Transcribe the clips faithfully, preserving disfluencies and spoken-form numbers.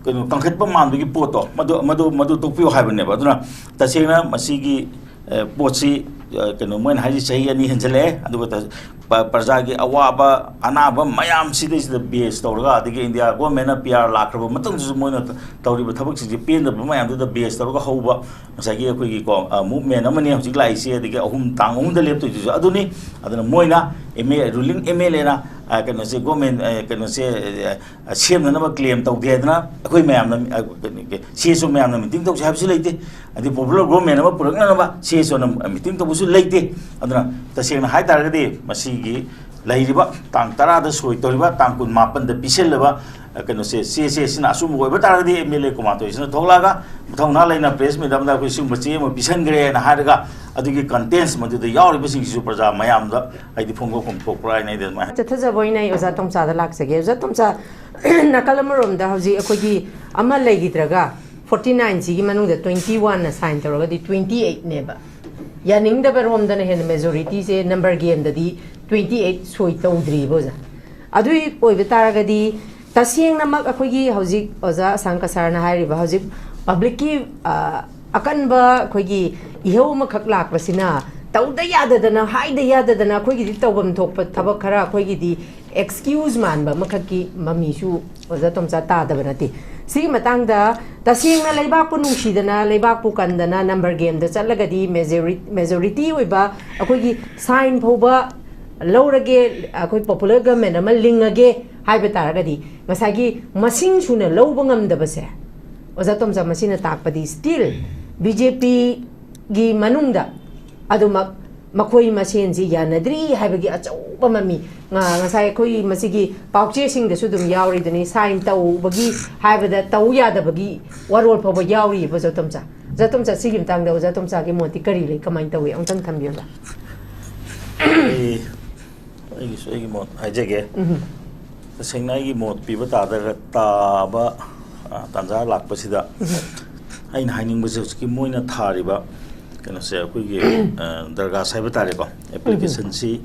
ꯀꯩꯅꯣ, ꯀꯟꯈꯠꯄ ꯃꯥꯟꯕꯒꯤ ꯄꯣꯠꯇꯣ, ꯃꯗꯨ, ꯃꯗꯨ, ꯃꯗꯨ ꯇꯣꯛꯄꯤꯌꯨ ꯍꯥꯏꯕꯅꯦꯕ꯫ ꯑꯗꯨꯅ ꯇꯁꯦꯡꯅ ꯃꯁꯤꯒꯤ, ꯑ, ꯄꯣꯠꯁꯤ, ꯑ, ꯀꯩꯅꯣ, ꯃꯣꯏꯅ ꯍꯥꯏꯁꯤ ꯆꯍꯤ ꯑꯅꯤ ꯍꯦꯟꯖꯜꯂꯛꯑꯦ, ꯑꯗꯨꯒ ꯇ-, ꯄ-, ꯄ꯭ꯔꯖꯥꯒꯤ ꯑꯋꯥꯕ ꯑꯅꯥꯕ ꯃꯌꯥꯝꯁꯤꯗꯩꯁꯤꯗ base ꯇꯧꯔꯒ, ꯑꯗꯒꯤ ꯏꯟꯗꯤꯌꯥ ꯒꯣꯔꯃꯦꯟꯅ P R ꯂꯥꯛꯈ꯭ꯔꯕ ꯃꯇꯨꯡꯗꯁꯨ ꯃꯣꯏꯅ ꯇ-, ꯇꯧꯔꯤꯕ ꯊꯕꯛꯁꯤꯡꯁꯦ ꯄꯦꯟꯗꯕ ꯃꯌꯥꯝꯗꯨꯗ base ꯇꯧꯔꯒ ꯍꯧꯕ ꯉꯁꯥꯏꯒꯤ ꯑꯩꯈꯣꯏꯒꯤ ꯀꯣ-, ꯑ, movement ꯑꯃꯅꯤ ꯍꯧꯖꯤꯛ ꯂꯥꯛꯏꯁꯦ, ꯑꯗꯒꯤ ꯑꯍꯨꯝ, ꯇꯥꯡ ꯑꯍꯨꯝꯗ ꯂꯦꯞꯇꯣꯏꯗꯨꯁꯨ ꯑꯗꯨꯅꯤ꯫ ꯑꯗꯨꯅ ꯃꯣꯏꯅ M A, ruling M L Aꯅ, ꯑ, ꯀꯩꯅꯣꯁꯦ, ꯒꯣꯔꯃꯦꯟ, ꯑ, ꯀꯩꯅꯣꯁꯦ, ꯑ, ꯁꯦꯝꯅꯅꯕ claim ꯇꯧꯗꯦ ꯍꯥꯏꯗꯅ ꯑꯩꯈꯣꯏ ꯃꯌꯥꯝꯅ, ꯑ, ꯀꯩꯅꯣ, ꯀꯩ-, C S O ꯃꯌꯥꯝꯅ meeting ꯇꯧꯁꯤ ꯍꯥꯏꯕꯁꯨ ꯂꯩꯇꯦ꯫ ꯑꯗꯩ popular government ꯑꯃ ꯄꯨꯔꯛꯅꯅꯕ C S Oꯅ meeting ꯇꯧꯕꯁꯨ ꯂꯩꯇꯦ꯫ ꯑꯗꯨꯅ ꯇꯁꯦꯡꯅ ꯍꯥꯏ ꯇꯥꯔꯒꯗꯤ ꯃꯁꯤꯒꯤ ꯂꯩꯔꯤꯕ ꯇꯥꯡ ꯇꯔꯥꯗ ꯁꯣꯏ ꯇꯧꯔꯤꯕ, ꯇꯥꯡ ꯀꯨꯟ ꯃꯥꯄꯟꯗ ꯄꯤꯁꯤꯜꯂꯕ, ꯑ, ꯀꯩꯅꯣꯁꯦ, ꯆꯦꯁꯦ ꯁꯤꯅ ꯑꯆꯨꯝꯕ ꯑꯣꯏꯕ ꯇꯥꯔꯒꯗꯤ M L A ꯀꯣꯃꯥꯇꯣꯏꯁꯤꯅ ꯊꯣꯛꯂꯛꯑꯒ ꯃꯊꯧꯅꯥ ꯂꯩꯅ press meet ꯑꯃꯗ ꯑꯩꯈꯣꯏ ꯁꯤꯒꯨꯝꯕ ꯆꯦ ꯑꯃ ꯄꯤꯁꯟꯈ꯭ꯔꯦꯅ ꯍꯥꯏꯔꯒ ꯑꯗꯨꯒꯤ contents ꯃꯗꯨꯗ ꯌꯥꯎꯔꯤꯕꯁꯤꯡꯁꯤꯁꯨ ꯄ꯭ꯔꯖꯥ ꯃꯌꯥꯝꯗ ꯍꯥꯏꯗꯤ ꯐꯣꯡꯗꯣꯛꯐꯝ ꯊꯣꯛꯄ꯭ꯔꯥ ꯍꯥꯏꯅ ꯑꯩꯗꯤ ꯑꯗꯨꯃꯥꯏꯅ ꯆꯠꯊꯖꯕ ꯑꯣꯏꯅ ꯑꯩ ꯑꯣꯖꯥ ꯇꯣꯝꯆꯥꯗ ꯂꯥꯛꯆꯒꯦ꯫ ꯑꯣꯖꯥ ꯇꯣꯝꯆꯥ, ꯅꯥꯀꯜ ꯑꯃꯔꯣꯝꯗ ꯍꯧꯖꯤꯛ ꯑꯩꯈꯣꯏꯒꯤ ꯑꯃ ꯂꯩꯈꯤꯗ꯭ꯔꯒ forty nine ꯁꯤꯒꯤ ꯃꯅꯨꯡꯗ twenty one ꯅ sign ꯇꯧꯔꯒꯗꯤ twenty eight ꯅꯦꯕ꯫ ꯌꯥꯅꯤꯡꯗꯕ ꯔꯣꯝꯗꯅ ꯍꯦꯟꯅ majority ꯁꯦ number game ꯗꯗꯤ twenty eight ꯁꯣꯏ ꯇꯧꯗ꯭ꯔꯤꯕ ꯑꯣꯖꯥ꯫ ꯑꯗꯨꯏ ꯑꯣꯏꯕ ꯇꯥꯔꯒꯗꯤ ꯇꯁꯦꯡꯅꯃꯛ ꯑꯩꯈꯣꯏꯒꯤ ꯍꯧꯖꯤꯛ ꯑꯣꯖꯥ ꯑꯁꯥꯡ ꯀꯁꯥꯔꯅ ꯍꯥꯏꯔꯤꯕ ꯍꯧꯖꯤꯛ public ꯀꯤ, ꯑ, ꯑꯀꯟꯕ ꯑꯩꯈꯣꯏꯒꯤ ꯏꯍꯧ ꯑꯃꯈꯛ ꯂꯥꯛꯄꯁꯤꯅ ꯇꯧꯗ ꯌꯥꯗꯗꯅ, ꯍꯥꯏꯗ ꯌꯥꯗꯗꯅ ꯑꯩꯈꯣꯏꯒꯤꯗꯤ ꯇꯧꯐꯝ ꯊꯣꯛꯄ ꯊꯕꯛ ꯈꯔ ꯑꯩꯈꯣꯏꯒꯤꯗꯤ excuse ꯃꯥꯟꯕ ꯑꯃꯈꯛꯀꯤ ꯃꯃꯤꯁꯨ ꯑꯣꯖꯥ ꯇꯣꯝꯆꯥ ꯇꯥꯗꯕ ꯅꯠꯇꯦ꯫ ꯁꯤꯒꯤ ꯃꯇꯥꯡꯗ ꯇꯁꯦꯡꯅ ꯂꯩꯕꯥꯛꯄꯨ ꯅꯨꯡꯁꯤꯗꯅ, ꯂꯩꯕꯥꯛꯄꯨ ꯀꯟꯗꯅ number game ꯗ ꯆꯠꯂꯒꯗꯤ majori-, majority ꯑꯣꯏꯕ ꯑꯩꯈꯣꯏꯒꯤ sign ꯐꯥꯎꯕ ꯂꯧꯔꯒꯦ, ꯑꯩꯈꯣꯏ popular government ꯑꯃ ꯂꯤꯡꯉꯒꯦ ꯍꯥꯏꯕ ꯇꯥꯔꯒꯗꯤ ꯉꯁꯥꯏꯒꯤ ꯃꯁꯤꯡ ꯁꯨꯅ ꯂꯧꯕ ꯉꯝꯗꯕꯁꯦ, ꯑꯣꯖꯥ ꯇꯣꯝꯆꯥ, ꯃꯁꯤꯅ ꯇꯥꯛꯄꯗꯤ still B J P ꯒꯤ ꯃꯅꯨꯡꯗ ꯑꯗꯨꯃꯛ ꯃꯈꯣꯏ ꯃꯁꯦꯟꯁꯤ ꯌꯥꯅꯗ꯭ꯔꯤ ꯍꯥꯏꯕꯒꯤ ꯑꯆꯧꯕ ꯃꯃꯤ ꯉ-, ꯉꯁꯥꯏ ꯑꯩꯈꯣꯏ ꯃꯁꯤꯒꯤ ꯄꯥꯎꯆꯦꯁꯤꯡꯗꯁꯨ ꯑꯗꯨꯝ ꯌꯥꯎꯔꯤꯗꯨꯅꯤ, sign ꯇꯧꯕꯒꯤ ꯍꯥꯏꯕꯗ ꯇꯧ ꯌꯥꯗꯕꯒꯤ ꯋꯥꯔꯣꯜ ꯐꯥꯎꯕ ꯌꯥꯎꯔꯤꯕ꯫ ꯑꯣꯖꯥ ꯇꯣꯝꯆꯥ, ꯑꯣꯖꯥ ꯇꯣꯝꯆꯥ, ꯁꯤꯒꯤ ꯃꯇꯥꯡꯗ ꯑꯣꯖꯥ ꯇꯣꯝꯆꯥꯒꯤ ꯃꯣꯠꯇꯤ ꯀꯔꯤ ꯂꯩ, ꯀꯃꯥꯏꯅ ꯇꯧꯏ, ꯑꯃꯨꯛꯇꯪ ꯊꯝꯕꯤꯌꯨꯕ꯫ ꯑꯩ, ꯑꯩꯒꯤꯁꯨ ꯑꯩꯒꯤ ꯃꯣꯠ ꯍꯥꯏꯖꯒꯦ꯫ ꯎꯝ꯫ ꯇꯁꯦꯡꯅ ꯑꯩꯒꯤ ꯃꯣꯠ ꯄꯤꯕ ꯇꯥꯗ-, ꯇꯥꯕ, ꯑ, ꯇꯥꯟꯖꯥ ꯂꯥꯛꯄꯁꯤꯗ ꯎꯝ꯫ ꯑꯩꯅ ꯍꯥꯏꯅꯤꯡꯕꯁꯦ ꯍꯧꯖꯤꯛꯀꯤ ꯃꯣꯏꯅ ꯊꯥꯔꯤꯕ ꯀꯩꯅꯣꯁꯦ, ꯑꯩꯈꯣꯏꯒꯤ, ꯑ, ꯗꯔꯒꯥꯁ ꯍꯥꯏꯕ ꯇꯥꯔꯦꯀꯣ, application ꯁꯤ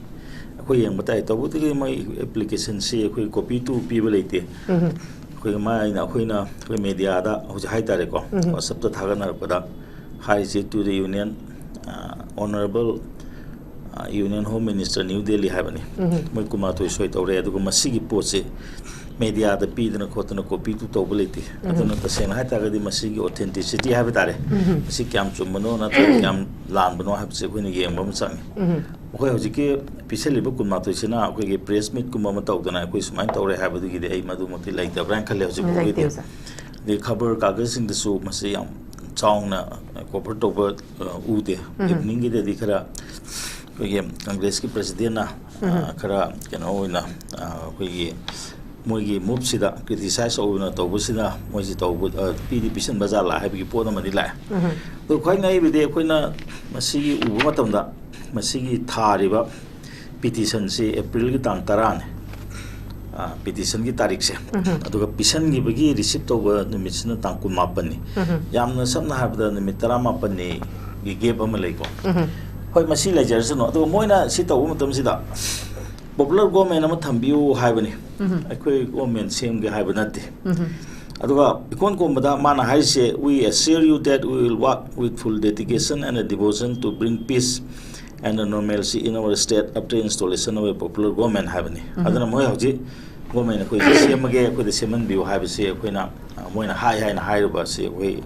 ꯑꯩꯈꯣꯏ ꯌꯦꯡꯕ ꯇꯥꯏ꯫ ꯇꯧꯕꯇꯕꯨ ꯃꯣꯏ application ꯁꯤ ꯑꯩꯈꯣꯏ copy ꯇꯨ ꯄꯤꯕ ꯂꯩꯇꯦ꯫ ꯎꯝ꯫ ꯑꯩꯈꯣꯏ ꯃꯥꯏꯅ ꯑꯩꯈꯣꯏꯅ ꯑꯩꯈꯣꯏ ꯃꯦꯗꯤꯌꯥꯗ ꯍꯧꯖꯤꯛ ꯍꯥꯏꯇꯥꯔꯦꯀꯣ, ꯎꯝ꯫ WhatsApp-ꯇ ꯊꯥꯒꯠꯅꯔꯛꯄꯗ ꯍꯥꯏꯔꯤꯁꯦ, "To the Union, ꯑ, Honorable, ꯑ, Union Home Minister, New Delhi" ꯍꯥꯏꯕꯅꯤ꯫ ꯎꯝ꯫ ꯃꯣꯏ ꯀꯨꯟꯃꯥꯊꯣꯏ ꯁꯣꯏ ꯇꯧꯔꯦ, ꯑꯗꯨꯒ ꯃꯁꯤꯒꯤ ꯄꯣꯠꯁꯦ ꯃꯦꯗꯤꯌꯥꯗ ꯄꯤꯗꯅ ꯈꯣꯠꯇꯅ ꯀꯣꯄꯤꯗꯨ ꯇꯧꯕ ꯂꯩꯇꯦ꯫ ꯎꯝ꯫ ꯑꯗꯨꯅ ꯇꯁꯦꯡꯅ ꯍꯥꯏꯇꯥꯔꯒꯗꯤ ꯃꯁꯤꯒꯤ authenticity ꯍꯥꯏꯕ ꯇꯥꯔꯦ, ꯎꯝ꯫ ꯃꯁꯤ ꯀꯌꯥꯝ ꯆꯨꯝꯕꯅꯣ ꯅꯠꯇ꯭ꯔꯒ ꯀꯌꯥꯝ ꯂꯥꯟꯕꯅꯣ ꯍꯥꯏꯕꯁꯦ ꯑꯩꯈꯣꯏꯅ ꯌꯦꯡꯕ ꯑꯃ ꯆꯪꯉꯤ꯫ ꯎꯝ꯫ ꯑꯩꯈꯣꯏ ꯍꯧꯖꯤꯛꯀꯤ ꯄꯤꯁꯜꯂꯤꯕ ꯀꯨꯟꯃꯥꯊꯣꯏꯁꯤꯅ ꯑꯩꯈꯣꯏꯒꯤ press meet-ꯀꯨꯝꯕ ꯑꯃ ꯇꯧꯗꯅ ꯑꯩꯈꯣꯏ ꯁꯨꯃꯥꯏꯅ ꯇꯧꯔꯦ ꯍꯥꯏꯕꯗꯨꯒꯤꯗꯤ ꯑꯩ ꯃꯗꯨꯃꯛꯇꯤ ꯂꯩꯇꯕ꯭ꯔꯥ ꯍꯥꯏꯅ ꯈꯜꯂꯦ ꯍꯧꯖꯤꯛ ꯐꯥꯎꯒꯤꯗꯤ꯫ ꯂꯩꯇꯦ, ꯁꯥꯔ꯫ ꯑꯗꯩ ꯈꯕꯔ ꯀꯥꯒꯖꯁꯤꯡꯗꯁꯨ ꯃꯁꯤ ꯌꯥꯝ ꯆꯥꯎꯅ cover ꯇꯧꯕ, ꯑ, ꯎꯗꯦ꯫ ꯎꯝ꯫ Evening-ꯒꯤꯗꯗꯤ ꯈꯔ ꯑꯩꯈꯣꯏꯒꯤ ꯀꯪꯒ꯭ꯔꯦꯁꯀꯤ president-ꯅ, ꯑ, ꯎꯝ꯫ ꯈꯔ ꯀꯩꯅꯣ ꯑꯣꯏꯅ, ꯑ, ꯑꯩꯈꯣꯏꯒꯤ ꯃꯣꯏꯒꯤ move-ꯁꯤꯗ criticize ꯑꯣꯏꯅ ꯇꯧꯕꯁꯤꯗ ꯃꯣꯏꯁꯤ ꯇꯧꯕ, ꯑ, ꯄꯤꯗꯤ ꯄꯤꯁꯟꯕ ꯖꯥꯠꯂꯥ ꯍꯥꯏꯕꯒꯤ ꯄꯣꯠ ꯑꯃꯗꯤ ꯂꯥꯛꯑꯦ꯫ ꯎꯝ꯫ ꯑꯗꯨ ꯈ꯭ꯋꯥꯏ ꯉꯛꯏꯕꯗꯤ ꯑꯩꯈꯣꯏꯅ ꯃꯁꯤꯒꯤ ꯎꯕ ꯃꯇꯝꯗ ꯃꯁꯤꯒꯤ ꯊꯥꯔꯤꯕ petition-ꯁꯤ April-ꯒꯤ ꯇꯥꯡ ꯇꯔꯥꯅꯤ꯫ ꯑ, petition-ꯒꯤ ꯇꯥꯔꯤꯛꯁꯦ꯫ ꯎꯝ꯫ ꯑꯗꯨꯒ ꯄꯤꯁꯟꯈꯤꯕꯒꯤ receive ꯇꯧꯕ ꯅꯨꯃꯤꯠꯁꯤꯅ ꯇꯥꯡ ꯀꯨꯟꯃꯥꯄꯟꯅꯤ꯫ ꯎꯝ꯫ ꯌꯥꯝꯅ ꯁꯝꯅ ꯍꯥꯏꯔꯕꯗ ꯅꯨꯃꯤꯠ ꯇꯔꯥꯃꯥꯄꯟꯅꯤꯒꯤ gap ꯑꯃ ꯂꯩꯀꯣ꯫ ꯎꯝ꯫ ꯍꯣꯏ, ꯃꯁꯤ ꯂꯩꯖꯔꯁꯅꯨ꯫ ꯑꯗꯨꯒ ꯃꯣꯏꯅ ꯁꯤ ꯇꯧꯕ ꯃꯇꯝꯁꯤꯗ popular government ꯑꯃ ꯊꯝꯕꯤꯌꯨ ꯍꯥꯏꯕꯅꯤ꯫ ꯎꯝ꯫ ꯑꯩꯈꯣꯏ government ꯁꯦꯝꯒꯦ ꯍꯥꯏꯕ ꯅꯠꯇꯦ꯫ ꯎꯝ꯫ ꯑꯗꯨꯒ ꯏꯀꯣꯟ ꯀꯣꯟꯕꯗ ꯃꯥꯅ ꯍꯥꯏꯔꯤꯁꯦ, "We assure you that we will work with full dedication and devotion to bring peace and normalcy in our state after installation of a popular government" ꯍꯥꯏꯕꯅꯤ꯫ ꯎꯝ꯫ ꯑꯗꯨꯅ ꯃꯣꯏ ꯍꯧꯖꯤꯛ government ꯑꯩꯈꯣꯏꯁꯦ ꯁꯦꯝꯃꯒꯦ, ꯑꯩꯈꯣꯏꯗ ꯁꯦꯝꯍꯟꯕꯤꯌꯨ ꯍꯥꯏꯕꯁꯤ ꯑꯩꯈꯣꯏꯅ, ꯑ, ꯃꯣꯏꯅ ꯍꯥꯏ ꯍꯥꯏꯅ ꯍꯥꯏꯔꯨꯕ ꯑꯁꯤ ꯑꯩꯈꯣꯏ,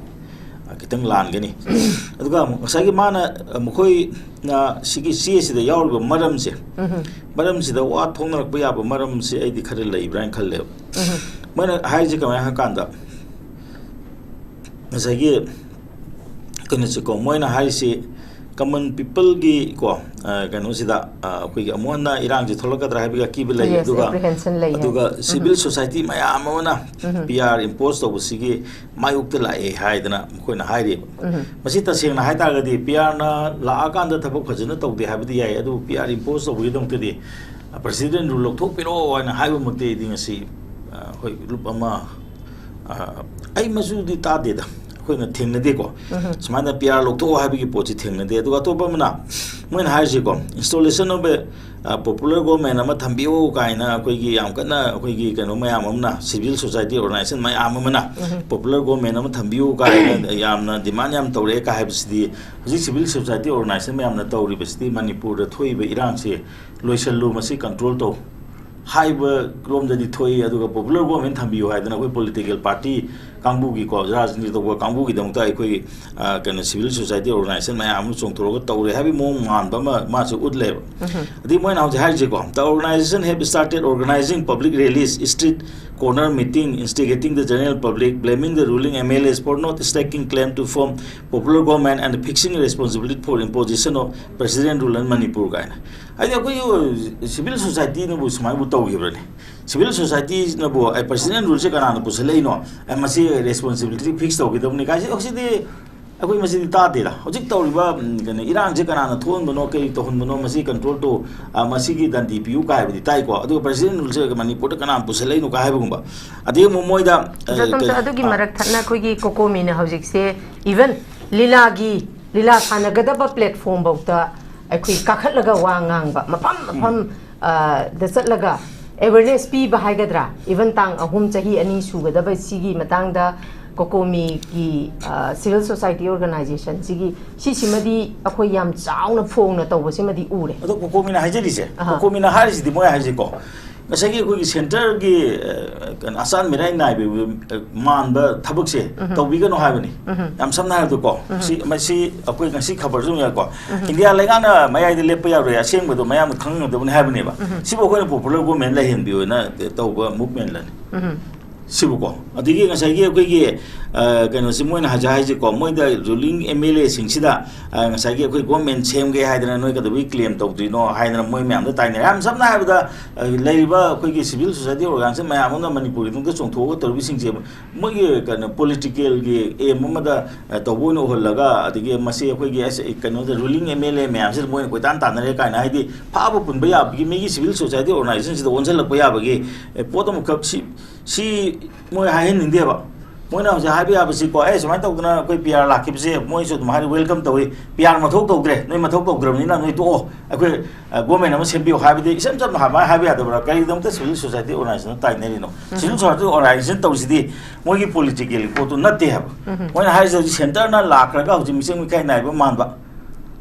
ꯑ, ꯈꯤꯇꯪ ꯂꯥꯟꯒꯅꯤ꯫ ꯑꯗꯨꯒ ꯉꯁꯥꯏꯒꯤ ꯃꯥꯅ, ꯑ, ꯃꯈꯣꯏꯅ ꯁꯤꯒꯤ ꯆꯦꯁꯤꯗ ꯌꯥꯎꯔꯤꯕ ꯃꯔꯝꯁꯦ, ꯎꯝ꯫ ꯃꯔꯝꯁꯤꯗ ꯋꯥ ꯊꯣꯛꯅꯔꯛꯄ ꯌꯥꯕ ꯃꯔꯝꯁꯦ ꯑꯩꯗꯤ ꯈꯔ ꯂꯩꯕ꯭ꯔꯥ ꯍꯥꯏꯅ ꯈꯜꯂꯦꯕ꯫ ꯎꯝ꯫ ꯃꯣꯏꯅ ꯍꯥꯏꯔꯤꯁꯦ ꯀꯃꯥꯏꯅ ꯍꯥꯏ ꯀꯥꯟꯗ, ꯉꯁꯥꯏꯒꯤ ꯀꯩꯅꯣꯁꯦꯀꯣ, ꯃꯣꯏꯅ ꯍꯥꯏꯔꯤꯁꯤ common people-ꯒꯤ ꯀꯣ, ꯑ, ꯀꯩꯅꯣꯁꯤꯗ, ꯑ, ꯑꯩꯈꯣꯏꯒꯤ ꯑꯃꯨꯛ ꯍꯟꯅ ꯏꯔꯥꯡꯁꯤ ꯊꯣꯛꯂꯛꯀꯗ꯭ꯔꯥ ꯍꯥꯏꯕꯒꯤ ꯑꯀꯤꯕ ꯂꯩ꯫ Yes, ꯑꯗꯨꯒ, apprehension ꯂꯩ ꯍꯥꯏ꯫ ꯑꯗꯨꯒ ꯎꯝ꯫ Civil society ꯃꯌꯥꯝ ꯑꯃꯅ ꯎꯝ꯫ P R impose ꯇꯧꯕꯁꯤꯒꯤ ꯃꯥꯌꯣꯛꯇ ꯂꯥꯛꯑꯦ ꯍꯥꯏꯗꯅ ꯃꯈꯣꯏꯅ ꯍꯥꯏꯔꯤꯕ꯫ ꯎꯝ꯫ ꯃꯁꯤ ꯇꯁꯦꯡꯅ ꯍꯥꯏꯇꯥꯔꯒꯗꯤ P R-ꯅ ꯂꯥꯛꯑꯀꯥꯟꯗ ꯊꯕꯛ ꯐꯖꯅ ꯇꯧꯗꯦ ꯍꯥꯏꯕꯗꯤ ꯌꯥꯏ, ꯑꯗꯨꯕꯨ P R impose ꯇꯧꯕꯒꯤꯗꯃꯛꯇꯗꯤ, ꯑ, President rule ꯂꯧꯊꯣꯛꯄꯤꯔꯣ ꯍꯥꯏꯅ ꯍꯥꯏꯕꯃꯛꯇꯤ ꯑꯩꯗꯤ ꯉꯁꯤ, ꯑ, ꯑꯩꯈꯣꯏ ꯂꯨꯞ ꯑꯃ, ꯑ, ꯑꯩ ꯃꯆꯨꯗꯤ ꯇꯥꯗꯦꯗ꯫ ꯑꯩꯈꯣꯏꯅ ꯊꯦꯡꯅꯗꯦꯀꯣ꯫ ꯁꯨꯃꯥꯏꯅ ꯄꯤ ꯑꯥꯔ ꯂꯧꯊꯣꯛꯑꯣ ꯍꯥꯏꯕꯒꯤ ꯄꯣꯠꯁꯤ ꯊꯦꯡꯅꯗꯦ꯫ ꯑꯗꯨꯒ ꯑꯇꯣꯞꯄ ꯑꯃꯅ ꯃꯣꯏꯅ ꯍꯥꯏꯔꯤꯁꯦꯀꯣ, installation of a, uh, popular government ꯑꯃ ꯊꯝꯕꯤꯌꯨ ꯀꯥꯏꯅ ꯑꯩꯈꯣꯏꯒꯤ ꯌꯥꯝ ꯀꯟꯅ ꯑꯩꯈꯣꯏꯒꯤ ꯀꯩꯅꯣ ꯃꯌꯥꯝ ꯑꯃꯅ, civil society organization ꯃꯌꯥꯝ ꯑꯃꯅ popular government ꯑꯃ ꯊꯝꯕꯤꯌꯨ ꯀꯥꯏꯅ ꯌꯥꯝꯅ demand ꯌꯥꯝ ꯇꯧꯔꯛꯑꯦ ꯀꯥꯏ ꯍꯥꯏꯕꯁꯤꯗꯤ, ꯍꯧꯖꯤꯛ civil society organization ꯃꯌꯥꯝꯅ ꯇꯧꯔꯤꯕꯁꯤꯗꯤ ꯃꯅꯤꯄꯨꯔꯗ ꯊꯣꯛꯏꯕ ꯏꯔꯥꯡꯁꯦ ꯂꯣꯏꯁꯤꯜꯂꯨ, ꯃꯁꯤ control ꯇꯧ ꯍꯥꯏꯕ ꯔꯣꯝꯗꯗꯤ ꯊꯣꯛꯏ꯫ ꯑꯗꯨꯒ popular government ꯊꯝꯕꯤꯌꯨ ꯍꯥꯏꯗꯅ ꯑꯩꯈꯣꯏ political party ꯀꯥꯡꯕꯨꯒꯤꯀꯣ, ꯔꯥꯖꯅꯤꯇꯤ ꯇꯧꯕ ꯀꯥꯡꯕꯨꯒꯤꯗꯃꯛꯇ ꯑꯩꯈꯣꯏꯒꯤ, ꯑ, ꯀꯩꯅꯣ, civil society organization ꯃꯌꯥꯝ ꯑꯃ ꯆꯣꯡꯊꯣꯔꯛꯑꯒ ꯇꯧꯔꯦ ꯍꯥꯏꯕꯒꯤ ꯃꯑꯣꯡ ꯃꯥꯟꯕ ꯑꯃ ꯃꯥꯁꯨ ꯎꯠꯂꯦꯕ꯫ ꯑꯗꯒꯤ ꯃꯣꯏꯅ ꯍꯧꯖꯤꯛ ꯍꯥꯏꯔꯤꯁꯦꯀꯣ, "The organization have started organizing public rallies, street corner meeting, instigating the general public, blaming the ruling M L As for not staking claim to form popular government and fixing responsibility for imposition of president rule in Manipur" ꯀꯥꯏꯅ꯫ ꯍꯥꯏꯗꯤ ꯑꯩꯈꯣꯏꯒꯤ civil society ꯅꯕꯨ ꯁꯨꯃꯥꯏꯅꯕꯨ ꯇꯧꯈꯤꯕ꯭ꯔꯅꯦ? Civil society ꯅꯕꯨ, ꯑꯦ, president rule ꯁꯦ ꯀꯅꯥꯅ ꯄꯨꯁꯜꯂꯛꯏꯅꯣ? ꯑꯦ, ꯃꯁꯤ responsibility fix ꯇꯧꯒꯗꯕꯅꯤ ꯀꯥꯏꯁꯦ, ꯍꯧꯖꯤꯛꯇꯤ ꯑꯩꯈꯣꯏ ꯃꯁꯤꯗꯤ ꯇꯥꯗꯦꯗ꯫ ꯍꯧꯖꯤꯛ ꯇꯧꯔꯤꯕ, ꯎꯝ, ꯀꯩꯅꯣ, ꯏꯔꯥꯡꯁꯦ ꯀꯅꯥꯅ ꯊꯣꯛꯍꯟꯕꯅꯣ, ꯀꯔꯤ ꯇꯧꯍꯟꯕꯅꯣ, ꯃꯁꯤ control ꯇꯧ, ꯑ, ꯃꯁꯤꯒꯤ ꯗꯟꯗꯤ ꯄꯤꯌꯨ ꯀꯥꯏꯕꯗꯤ ꯇꯥꯏꯀꯣ꯫ ꯑꯗꯨꯒ president rule ꯁꯦ ꯃꯅꯤꯄꯨꯔꯗ ꯀꯅꯥꯅ ꯄꯨꯁꯜꯂꯛꯏꯅꯣ ꯀꯥꯏ ꯍꯥꯏꯕꯒꯨꯝꯕ꯫ ꯑꯗꯒꯤ ꯑꯃꯨꯛ ꯃꯣꯏꯗ, ꯑ, ꯖꯣꯇꯣꯟꯁꯨ ꯀꯩ-, ꯑꯗꯨꯒꯤ ꯑ, ꯃꯔꯛ ꯊꯠꯅ ꯑꯩꯈꯣꯏꯒꯤ ꯀꯣꯀꯣꯃꯤꯅ ꯍꯧꯖꯤꯛꯁꯦ even ꯂꯤꯂꯥꯒꯤ, ꯂꯤꯂꯥ ꯁꯥꯟꯅꯒꯗꯕ platform ꯐꯥꯎꯗ ꯑꯩꯈꯣꯏ ꯀꯥꯈꯠꯂꯒ ꯋꯥ ꯉꯥꯡꯕ, ꯃꯐꯝ ꯃꯐꯝ, ꯑ, ꯗ ꯆꯠꯂꯒ awareness ꯄꯤꯕ ꯍꯥꯏꯒꯗ꯭ꯔꯥ, even ꯇꯥꯡ ꯑꯍꯨꯝ, ꯆꯍꯤ ꯑꯅꯤ ꯁꯨꯒꯗꯕ ꯁꯤꯒꯤ ꯃꯇꯥꯡꯗ ꯀꯣꯀꯣꯃꯤꯒꯤ, ꯑ, civil society organization ꯁꯤꯒꯤ, ꯁꯤꯁꯤꯃꯗꯤ ꯑꯩꯈꯣꯏ ꯌꯥꯝ ꯆꯥꯎꯅ ꯐꯣꯡꯅ ꯇꯧꯕꯁꯤꯃꯗꯤ ꯎꯔꯦ꯫ ꯑꯗꯣ ꯀꯣꯀꯣꯃꯤꯅ ꯍꯥꯏꯖꯔꯤꯁꯦ, ꯑꯍꯥ꯫ ꯀꯣꯀꯣꯃꯤꯅ ꯍꯥꯏꯔꯤꯁꯤꯗꯤ ꯃꯣꯏ ꯍꯥꯏꯁꯦꯀꯣ, ꯉꯁꯥꯏꯒꯤ ꯑꯩꯈꯣꯏꯒꯤ centre ꯒꯤ, ꯑ, ꯀꯩꯅꯣ, ꯑꯆꯥꯟ ꯃꯤꯔꯥꯏ ꯅꯥꯏꯕ, ꯑ, ꯃꯥꯟꯕ ꯊꯕꯛꯁꯦ ꯎꯝꯍꯨꯝ꯫ ꯇꯧꯕꯤꯒꯅꯨ ꯍꯥꯏꯕꯅꯤ꯫ ꯎꯝꯍꯨꯝ꯫ ꯌꯥꯝ ꯁꯝꯅ ꯍꯥꯏꯔꯕꯗꯀꯣ, ꯎꯝꯍꯨꯝ꯫ ꯁꯤ, ꯃꯁꯤ ꯑꯩꯈꯣꯏ ꯉꯁꯤ ꯈꯕꯔꯁꯨ ꯑꯗꯨꯝ ꯌꯥꯏꯀꯣ꯫ ꯎꯝꯍꯨꯝ꯫ ꯏꯟꯗꯤꯌꯥ ꯂꯩꯉꯥꯛꯅ ꯃꯌꯥꯏꯗ ꯂꯦꯞꯄ ꯌꯥꯔꯣꯏ, ꯑꯁꯦꯡꯕꯗꯣ ꯃꯌꯥꯝꯅ ꯈꯪꯉꯗꯕꯅꯤ ꯍꯥꯏꯕꯅꯦꯕ꯫ ꯎꯝꯍꯨꯝ꯫ ꯁꯤꯕꯨ ꯑꯩꯈꯣꯏꯅ popular government ꯂꯩꯍꯟꯕꯤꯌꯣꯅ ꯇꯧꯕ movementꯂꯅꯤ꯫ ꯎꯝꯍꯨꯝ꯫ ꯁꯤꯕꯨꯀꯣ꯫ ꯑꯗꯒꯤ ꯉꯁꯥꯏꯒꯤ ꯑꯩꯈꯣꯏꯒꯤ, ꯑ, ꯀꯩꯅꯣꯁꯤ ꯃꯣꯏꯅ ꯍꯧꯖꯤꯛ ꯍꯥꯏꯁꯦꯀꯣ, ꯃꯣꯏꯗ ruling M L A ꯁꯤꯡꯁꯤꯗ, ꯑ, ꯉꯁꯥꯏꯒꯤ ꯑꯩꯈꯣꯏ government ꯁꯦꯝꯒꯦ ꯍꯥꯏꯗꯅ ꯅꯣꯏ ꯀꯩꯗꯧꯕꯒꯤ claim ꯇꯧꯗ꯭ꯔꯤꯅꯣ ꯍꯥꯏꯗꯅ ꯃꯣꯏ ꯃꯌꯥꯝꯗ ꯇꯥꯏꯅꯔꯦ꯫ ꯌꯥꯝ ꯁꯝꯅ ꯍꯥꯏꯔꯕꯗ, ꯑ, ꯂꯩꯔꯤꯕ ꯑꯩꯈꯣꯏꯒꯤ civil society organization ꯃꯌꯥꯝ ꯑꯃꯅ ꯃꯅꯤꯄꯨꯔꯒꯤꯗꯃꯛꯇ ꯆꯣꯡꯊꯣꯛꯑꯒ ꯇꯧꯔꯤꯕꯁꯤꯡꯁꯦ ꯃꯣꯏꯒꯤ ꯀꯩꯅꯣ, political ꯒꯤ aim ꯑꯃꯗ, ꯑ, ꯇꯧꯕ ꯑꯣꯏꯅ ꯎꯍꯜꯂꯒ, ꯑꯗꯒꯤ ꯃꯁꯤ ꯑꯩꯈꯣꯏꯒꯤ ꯑꯁ, ꯀꯩꯅꯣꯗ ruling M L A ꯃꯌꯥꯝꯁꯤꯗ ꯃꯣꯏꯅ ꯀꯣꯏꯇꯥꯟ ꯇꯥꯟꯅꯔꯦ ꯀꯥꯏꯅ, ꯍꯥꯏꯗꯤ ꯐꯥꯕ ꯄꯨꯟꯕ ꯌꯥꯕꯒꯤ ꯃꯤꯒꯤ civil society organization ꯁꯤꯗ ꯑꯣꯟꯁꯤꯜꯂꯛꯄ ꯌꯥꯕꯒꯤ, ꯑꯦ, ꯄꯣꯠ ꯑꯃꯈꯛ ꯁꯤ, ꯁꯤ ꯃꯣꯏ ꯍꯥꯏꯍꯟꯅꯤꯡꯗꯦꯕ꯫ ꯃꯣꯏꯅ ꯍꯧꯖꯤꯛ ꯍꯥꯏꯕ ꯌꯥꯕꯁꯤꯀꯣ, "ꯑꯦ, ꯁꯨꯃꯥꯏꯅ ꯇꯧꯗꯅ ꯑꯩꯈꯣꯏ ꯄꯤ ꯑꯥꯔ ꯂꯥꯛꯈꯤꯕꯁꯦ", ꯃꯣꯏꯁꯨ ꯑꯗꯨꯝ ꯍꯥꯏꯗꯤ welcome ꯇꯧꯏ꯫ "ꯄꯤ ꯑꯥꯔ ꯃꯊꯧ ꯇꯧꯗ꯭ꯔꯦ, ꯅꯣꯏ ꯃꯊꯧ ꯇꯧꯗ꯭ꯔꯕꯅꯤꯅ ꯅꯣꯏ ꯇꯣꯛꯑꯣ, ꯑꯩꯈꯣꯏ ꯒꯣꯔꯃꯦꯟ ꯑꯃ ꯁꯦꯝꯕꯤꯌꯨ" ꯍꯥꯏꯕꯗꯤ ꯏꯆꯝ ꯆꯝꯅ ꯍꯥꯏꯕ ꯍꯥꯏꯕ ꯌꯥꯗꯕ꯭ꯔꯥ? ꯀꯔꯤꯒꯤꯗꯃꯛꯇ civil society organization ꯇꯥꯏꯅꯔꯤꯅꯣ? Civil society organization ꯇꯧꯔꯤꯁꯤꯗꯤ ꯃꯣꯏꯒꯤ ꯄꯣꯂꯤꯇꯤꯀꯦꯜꯒꯤ ꯄꯣꯠꯇꯨ ꯅꯠꯇꯦ ꯍꯥꯏꯕ꯫ ꯃꯣꯏꯅ ꯍꯥꯏꯔꯤꯁꯦ ꯍꯧꯖꯤꯛ ꯁꯦꯟꯇꯔꯅ ꯂꯥꯛꯈ꯭ꯔꯒ ꯍꯧꯖꯤꯛ ꯃꯤꯆꯪ ꯃꯤꯈꯥꯏ ꯅꯥꯏꯕ ꯃꯥꯟꯕ,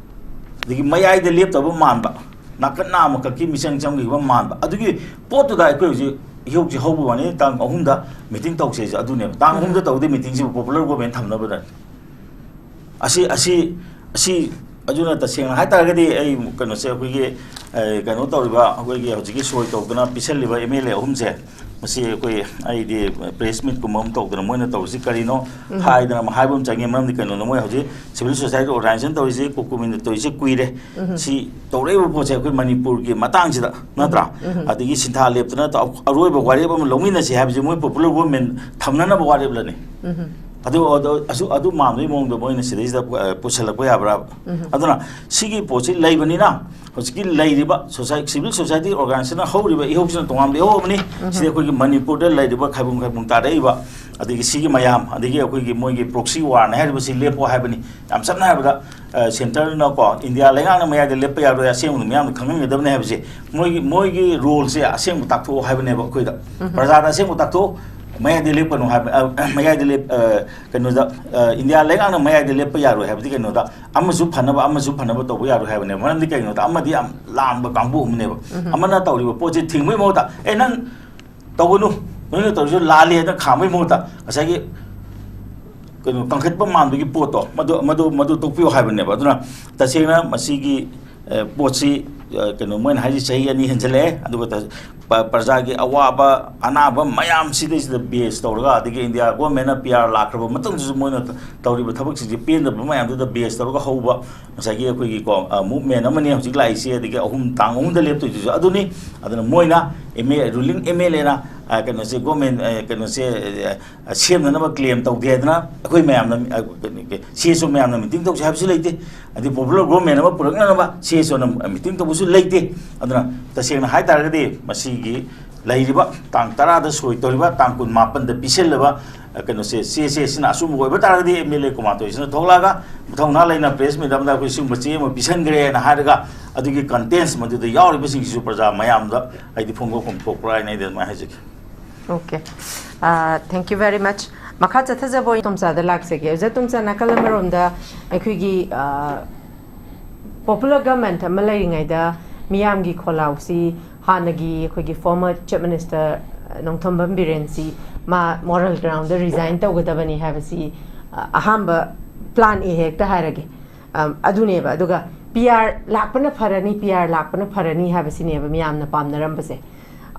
ꯑꯗꯒꯤ ꯃꯌꯥꯏꯗ ꯂꯦꯞꯇꯕ ꯃꯥꯟꯕ, ꯅꯥꯀꯟ ꯅꯥꯝꯃꯈꯛꯀꯤ ꯃꯤꯆꯪ ꯆꯪꯈꯤꯕ ꯃꯥꯟꯕ, ꯑꯗꯨꯒꯤ ꯄꯣꯠꯇꯨꯗ ꯑꯩꯈꯣꯏ ꯍꯧꯖꯤꯛ ꯏꯍꯧꯁꯤ ꯍꯧꯕ ꯋꯥꯅꯤ꯫ ꯇꯥꯡ ꯑꯍꯨꯝꯗ ꯃꯤꯇꯤꯡ ꯇꯧꯁꯦꯁꯦ ꯑꯗꯨꯅꯦꯕ꯫ ꯇꯥꯡ ꯑꯍꯨꯝꯗ ꯇꯧꯗꯦ ꯃꯤꯇꯤꯡꯁꯤꯕꯨ, ꯄꯣꯄꯨꯂꯔ ꯒꯣꯔꯃꯦꯟ ꯊꯝꯅꯕꯗ꯫ ꯑꯁꯤ ꯑꯁꯤ ꯑꯁꯤ ꯑꯗꯨꯅ ꯇꯁꯦꯡꯅ ꯍꯥꯏꯇꯥꯔꯒꯗꯤ ꯑꯩ ꯀꯩꯅꯣꯁꯦ, ꯑꯩꯈꯣꯏꯒꯤ, ꯑꯦ, ꯀꯩꯅꯣ ꯇꯧꯔꯤꯕ, ꯑꯩꯈꯣꯏꯒꯤ ꯍꯧꯖꯤꯛꯀꯤ ꯁꯣꯏ ꯇꯧꯗꯅ ꯄꯤꯁꯜꯂꯤꯕ ꯑꯦꯝ ꯑꯦꯜ ꯑꯦ ꯑꯍꯨꯝꯁꯦ, ꯃꯁꯤ ꯑꯩꯈꯣꯏ, ꯑꯩꯗꯤ ꯄ꯭ꯔꯦꯁ ꯃꯤꯠꯀꯨꯝꯕ ꯑꯃ ꯇꯧꯗꯅ ꯃꯣꯏꯅ ꯇꯧꯔꯤꯁꯤ ꯀꯔꯤꯅꯣ ꯍꯥꯏꯗꯅ ꯑꯃ ꯍꯥꯏꯕ ꯑꯃ ꯆꯪꯉꯤ꯫ ꯃꯔꯝꯗꯤ ꯀꯩꯅꯣꯅ ꯃꯣꯏ ꯍꯧꯖꯤꯛ ꯁꯤꯚꯤꯜ ꯁꯣꯁꯥꯏꯇꯤ ꯑꯣꯔꯒꯅꯥꯏꯖꯦꯁꯟ ꯇꯧꯔꯤꯁꯦ, ꯀꯣꯀꯣꯃꯤꯅ ꯇꯧꯔꯤꯁꯦ ꯀꯨꯏꯔꯦ꯫ ꯁꯤ ꯇꯧꯔꯛꯏꯕ ꯄꯣꯠꯁꯦ ꯑꯩꯈꯣꯏ ꯃꯅꯤꯄꯨꯔꯒꯤ ꯃꯇꯥꯡꯁꯤꯗ ꯅꯠꯇ꯭ꯔꯥ? ꯑꯗꯒꯤ ꯁꯤꯟꯊꯥ ꯂꯦꯞꯇꯅ ꯇꯧ-, ꯑꯔꯣꯏꯕ ꯋꯥꯔꯦꯞ ꯑꯃ ꯂꯧꯃꯤꯟꯅꯁꯤ ꯍꯥꯏꯕꯁꯦ ꯃꯣꯏ ꯄꯣꯄꯨꯂꯔ ꯒꯣꯔꯃꯦꯟ ꯊꯝꯅꯅꯕ ꯋꯥꯔꯦꯞꯂꯅꯤ꯫ ꯑꯗꯨ, ꯑꯗꯨ, ꯑꯁꯨ-, ꯑꯗꯨ ꯃꯥꯟꯕꯒꯤ ꯃꯑꯣꯡꯗ ꯃꯣꯏꯅ ꯁꯤꯗꯩꯁꯤꯗ, ꯑ, ꯄꯨꯁꯜꯂꯛꯄ ꯌꯥꯕ꯭ꯔꯥ? ꯑꯗꯨꯅ ꯁꯤꯒꯤ ꯄꯣꯠꯁꯤ ꯂꯩꯕꯅꯤꯅ ꯍꯧꯖꯤꯛꯀꯤ ꯂꯩꯔꯤꯕ ꯁꯣꯁꯥꯏ-, ꯁꯤꯚꯤꯜ ꯁꯣꯁꯥꯏꯇꯤ ꯑꯣꯔꯒꯅꯥꯏꯖꯦꯁꯟꯅ ꯍꯧꯔꯤꯕ ꯏꯍꯧꯁꯤꯅ ꯇꯣꯉꯥꯟꯕ ꯏꯍꯧ ꯑꯃꯅꯤ꯫ ꯁꯤꯗꯤ ꯑꯩꯈꯣꯏꯒꯤ ꯃꯅꯤꯄꯨꯔꯗ ꯂꯩꯔꯤꯕ ꯈꯥꯏꯕꯨꯡ ꯈꯥꯏꯕꯨꯡ ꯇꯥꯔꯛꯏꯕ, ꯑꯗꯒꯤ ꯁꯤꯒꯤ ꯃꯌꯥꯝ, ꯑꯗꯒꯤ ꯑꯩꯈꯣꯏꯒꯤ ꯃꯣꯏꯒꯤ ꯄ꯭ꯔꯣꯛꯁꯤ ꯋꯥꯔꯅ ꯍꯥꯏꯔꯤꯕꯁꯤ ꯂꯦꯞꯄꯣ ꯍꯥꯏꯕꯅꯤ꯫ ꯌꯥꯝ ꯁꯝꯅ ꯍꯥꯏꯔꯕꯗ, ꯑ, ꯁꯦꯟꯇꯔꯅꯀꯣ, ꯏꯟꯗꯤꯌꯥ ꯂꯩꯉꯥꯛꯅ ꯃꯌꯥꯏꯗ ꯂꯦꯞꯄ ꯌꯥꯔꯣꯏ, ꯑꯁꯦꯡꯕꯗꯨ ꯃꯤꯌꯥꯝꯅ ꯈꯪꯍꯟꯒꯗꯕꯅꯤ ꯍꯥꯏꯕꯁꯦ, ꯃꯣꯏꯒꯤ, ꯃꯣꯏꯒꯤ ꯔꯣꯜꯁꯦ ꯑꯁꯦꯡꯕ ꯇꯥꯛꯊꯣꯛꯑꯣ ꯍꯥꯏꯕꯅꯦꯕ ꯑꯩꯈꯣꯏꯗ꯫ ꯄ꯭ꯔꯖꯥꯗ ꯑꯁꯦꯡꯕ ꯇꯥꯛꯊꯣꯛꯑꯣ, ꯃꯌꯥꯏꯗ ꯂꯦꯞꯀꯅꯨ ꯍꯥꯏꯕ, ꯑ, ꯃꯌꯥꯏꯗ ꯂꯦꯞ-, ꯑ, ꯀꯩꯅꯣꯗ, ꯑ, ꯏꯟꯗꯤꯌꯥ ꯂꯩꯉꯥꯛꯅ ꯃꯌꯥꯏꯗ ꯂꯦꯞꯄ ꯌꯥꯔꯣꯏ ꯍꯥꯏꯕꯗꯤ ꯀꯩꯅꯣꯗ, ꯑꯃꯁꯨ ꯐꯅꯕ, ꯑꯃꯁꯨ ꯐꯅꯕ ꯇꯧꯕ ꯌꯥꯔꯣꯏ ꯍꯥꯏꯕꯅꯦꯕ꯫ ꯃꯔꯝꯗꯤ ꯀꯩꯒꯤꯅꯣꯗ, ꯑꯃꯗꯤ ꯌꯥꯝ ꯂꯥꯝꯕ ꯀꯥꯡꯕꯨ ꯑꯃꯅꯦꯕ꯫ ꯑꯃꯅ ꯇꯧꯔꯤꯕ ꯄꯣꯠꯁꯦ ꯊꯤꯡꯕꯒꯤ ꯃꯍꯨꯠꯇ, "ꯑꯦ, ꯅꯪ ꯇꯧꯒꯅꯨ, ꯅꯣꯏꯅ ꯇꯧꯔꯤꯁꯨ ꯂꯥꯜꯂꯦ" ꯍꯥꯏꯅ ꯈꯥꯝꯕꯒꯤ ꯃꯍꯨꯠꯇ, ꯉꯁꯥꯏꯒꯤ ꯀꯩꯅꯣ, ꯀꯟꯈꯠꯄ ꯃꯥꯟꯕꯒꯤ ꯄꯣꯠꯇꯣ, ꯃꯗꯨ, ꯃꯗꯨ, ꯃꯗꯨ ꯇꯣꯛꯄꯤꯌꯨ ꯍꯥꯏꯕꯅꯦꯕ꯫ ꯑꯗꯨꯅ ꯇꯁꯦꯡꯅ ꯃꯁꯤꯒꯤ, ꯑꯦ, ꯄꯣꯠꯁꯤ, ꯑꯦ, ꯀꯩꯅꯣ, ꯃꯣꯏꯅ ꯍꯥꯏꯁꯤ ꯆꯍꯤ ꯑꯅꯤ ꯍꯦꯟꯖꯜꯂꯛꯑꯦ, ꯑꯗꯨꯒ ꯇ-, ꯄ-, ꯄ꯭ꯔꯖꯥꯒꯤ ꯑꯋꯥꯕ ꯑꯅꯥꯕ ꯃꯌꯥꯝꯁꯤꯗꯩꯁꯤꯗ ꯕꯦꯁ ꯇꯧꯔꯒ, ꯑꯗꯒꯤ ꯏꯟꯗꯤꯌꯥ ꯒꯣꯔꯃꯦꯟꯅ ꯄꯤ ꯑꯥꯔ ꯂꯥꯛꯈ꯭ꯔꯕ ꯃꯇꯨꯡꯗꯁꯨ ꯃꯣꯏꯅ ꯇ-, ꯇꯧꯔꯤꯕ ꯊꯕꯛꯁꯤꯡꯁꯦ ꯄꯦꯟꯗꯕ ꯃꯌꯥꯝꯗꯨꯗ ꯕꯦꯁ ꯇꯧꯔꯒ ꯍꯧꯕ ꯉꯁꯥꯏꯒꯤ ꯑꯩꯈꯣꯏꯒꯤ ꯀꯣ, ꯑ, ꯃꯨꯚꯃꯦꯟ ꯑꯃꯅꯤ ꯍꯧꯖꯤꯛ ꯂꯥꯛꯏꯁꯦ꯫ ꯑꯗꯒꯤ ꯑꯍꯨꯝ, ꯇꯥꯡ ꯑꯍꯨꯝꯗ ꯂꯦꯞꯇꯣꯏꯗꯨꯁꯨ ꯑꯗꯨꯅꯤ꯫ ꯑꯗꯨꯅ ꯃꯣꯏꯅ M A, ruling M L ꯑꯦꯅ, ꯑ, ꯀꯩꯅꯣꯁꯦ, ꯒꯣꯔꯃꯦꯟ, ꯑ, ꯀꯩꯅꯣꯁꯦ, ꯑ, ꯁꯦꯝꯅꯅꯕ ꯀ꯭ꯂꯦꯝ ꯇꯧꯗꯦ ꯍꯥꯏꯗꯅ ꯑꯩꯈꯣꯏ ꯃꯌꯥꯝꯅ, ꯑ, ꯀꯩꯅꯣ, ꯁꯤ ꯑꯦꯁ ꯑꯣ ꯃꯌꯥꯝꯅ ꯃꯤꯇꯤꯡ ꯇꯧꯁꯦ ꯍꯥꯏꯕꯁꯨ ꯂꯩꯇꯦ꯫ ꯑꯗꯩ ꯄꯣꯄꯨꯂꯔ ꯒꯣꯔꯃꯦꯟ ꯑꯃ ꯄꯨꯔꯛꯅꯅꯕ ꯁꯤ ꯑꯦꯁ ꯑꯣꯅ ꯃꯤꯇꯤꯡ ꯇꯧꯕꯁꯨ ꯂꯩꯇꯦ꯫ ꯑꯗꯨꯅ ꯇꯁꯦꯡꯅ ꯍꯥꯏ ꯇꯥꯔꯒꯗꯤ ꯃꯁꯤꯒꯤ ꯂꯩꯔꯤꯕ ꯇꯥꯡ ꯇꯔꯥꯗ ꯁꯣꯏ ꯇꯧꯔꯤꯕ ꯇꯥꯡ ꯀꯨꯟ ꯃꯥꯄꯟꯗ ꯄꯤꯁꯤꯜꯂꯕ, ꯑ, ꯀꯩꯅꯣꯁꯦ, ꯆꯦꯁꯦ ꯁꯤꯅ ꯑꯆꯨꯝꯕ ꯑꯣꯏꯕ ꯇꯥꯔꯒꯗꯤ ꯑꯦꯝ ꯑꯦꯜ ꯑꯦ ꯀꯨꯃꯥꯔ ꯊꯣꯏꯁꯤꯅ ꯊꯣꯛꯂꯛꯑꯒ ꯃꯊꯧꯅꯥ ꯂꯩꯅ ꯄ꯭ꯔꯦꯁ ꯃꯤꯠ ꯑꯃꯗ ꯑꯩꯈꯣꯏ ꯁꯤꯒꯨꯝꯕ ꯆꯦ ꯑꯃ ꯄꯤꯁꯟꯈ꯭ꯔꯦꯅ ꯍꯥꯏꯔꯒ ꯑꯗꯨꯒꯤ ꯀꯟꯇꯦꯟꯁ ꯃꯗꯨꯗ ꯌꯥꯎꯔꯤꯕꯁꯤꯡꯁꯤꯁꯨ ꯄ꯭ꯔꯖꯥ ꯃꯌꯥꯝꯗ ꯍꯥꯏꯗꯤ ꯐꯣꯡꯗꯣꯛꯐꯝ ꯊꯣꯛꯄ꯭ꯔꯥ ꯍꯥꯏꯅ ꯑꯩꯗꯤ ꯑꯗꯨꯃꯥꯏꯅ ꯍꯥꯏꯖꯒꯦ꯫ Okay. Uh, thank you very much. ꯃꯈꯥ ꯆꯠꯊꯖꯕ ꯑꯣꯏꯅ ꯇꯣꯝꯆꯥꯗ ꯂꯥꯛꯆꯒꯦ꯫ ꯑꯣꯖꯥ ꯇꯣꯝꯆꯥ, ꯅꯥꯀꯜ ꯑꯃꯔꯣꯝꯗ ꯑꯩꯈꯣꯏꯒꯤ, ꯑ, popular government ꯑꯃ ꯂꯩꯔꯤꯉꯩꯗ ꯃꯤꯌꯥꯝꯒꯤ ꯈꯣꯜꯂꯥꯎꯁꯤ ꯍꯥꯟꯅꯒꯤ ꯑꯩꯈꯣꯏꯒꯤ former chief minister ꯅꯣꯡꯊꯣꯝꯕꯝ ꯕꯤꯔꯦꯟꯁꯤ ꯃꯥ moral groundꯗ resign ꯇꯧꯒꯗꯕꯅꯤ ꯍꯥꯏꯕꯁꯤ, ꯑ, ꯑꯍꯥꯟꯕ plan A ꯍꯦꯛꯇ ꯍꯥꯏꯔꯒꯦ꯫ ꯑꯝ, ꯑꯗꯨꯅꯦꯕ꯫ ꯑꯗꯨꯒ P R ꯂꯥꯛꯄꯅ ꯐꯔꯅꯤ, P R ꯂꯥꯛꯄꯅ ꯐꯔꯅꯤ ꯍꯥꯏꯕꯁꯤꯅꯦꯕ ꯃꯤꯌꯥꯝꯅ ꯄꯥꯝꯅꯔꯝꯕꯁꯦ꯫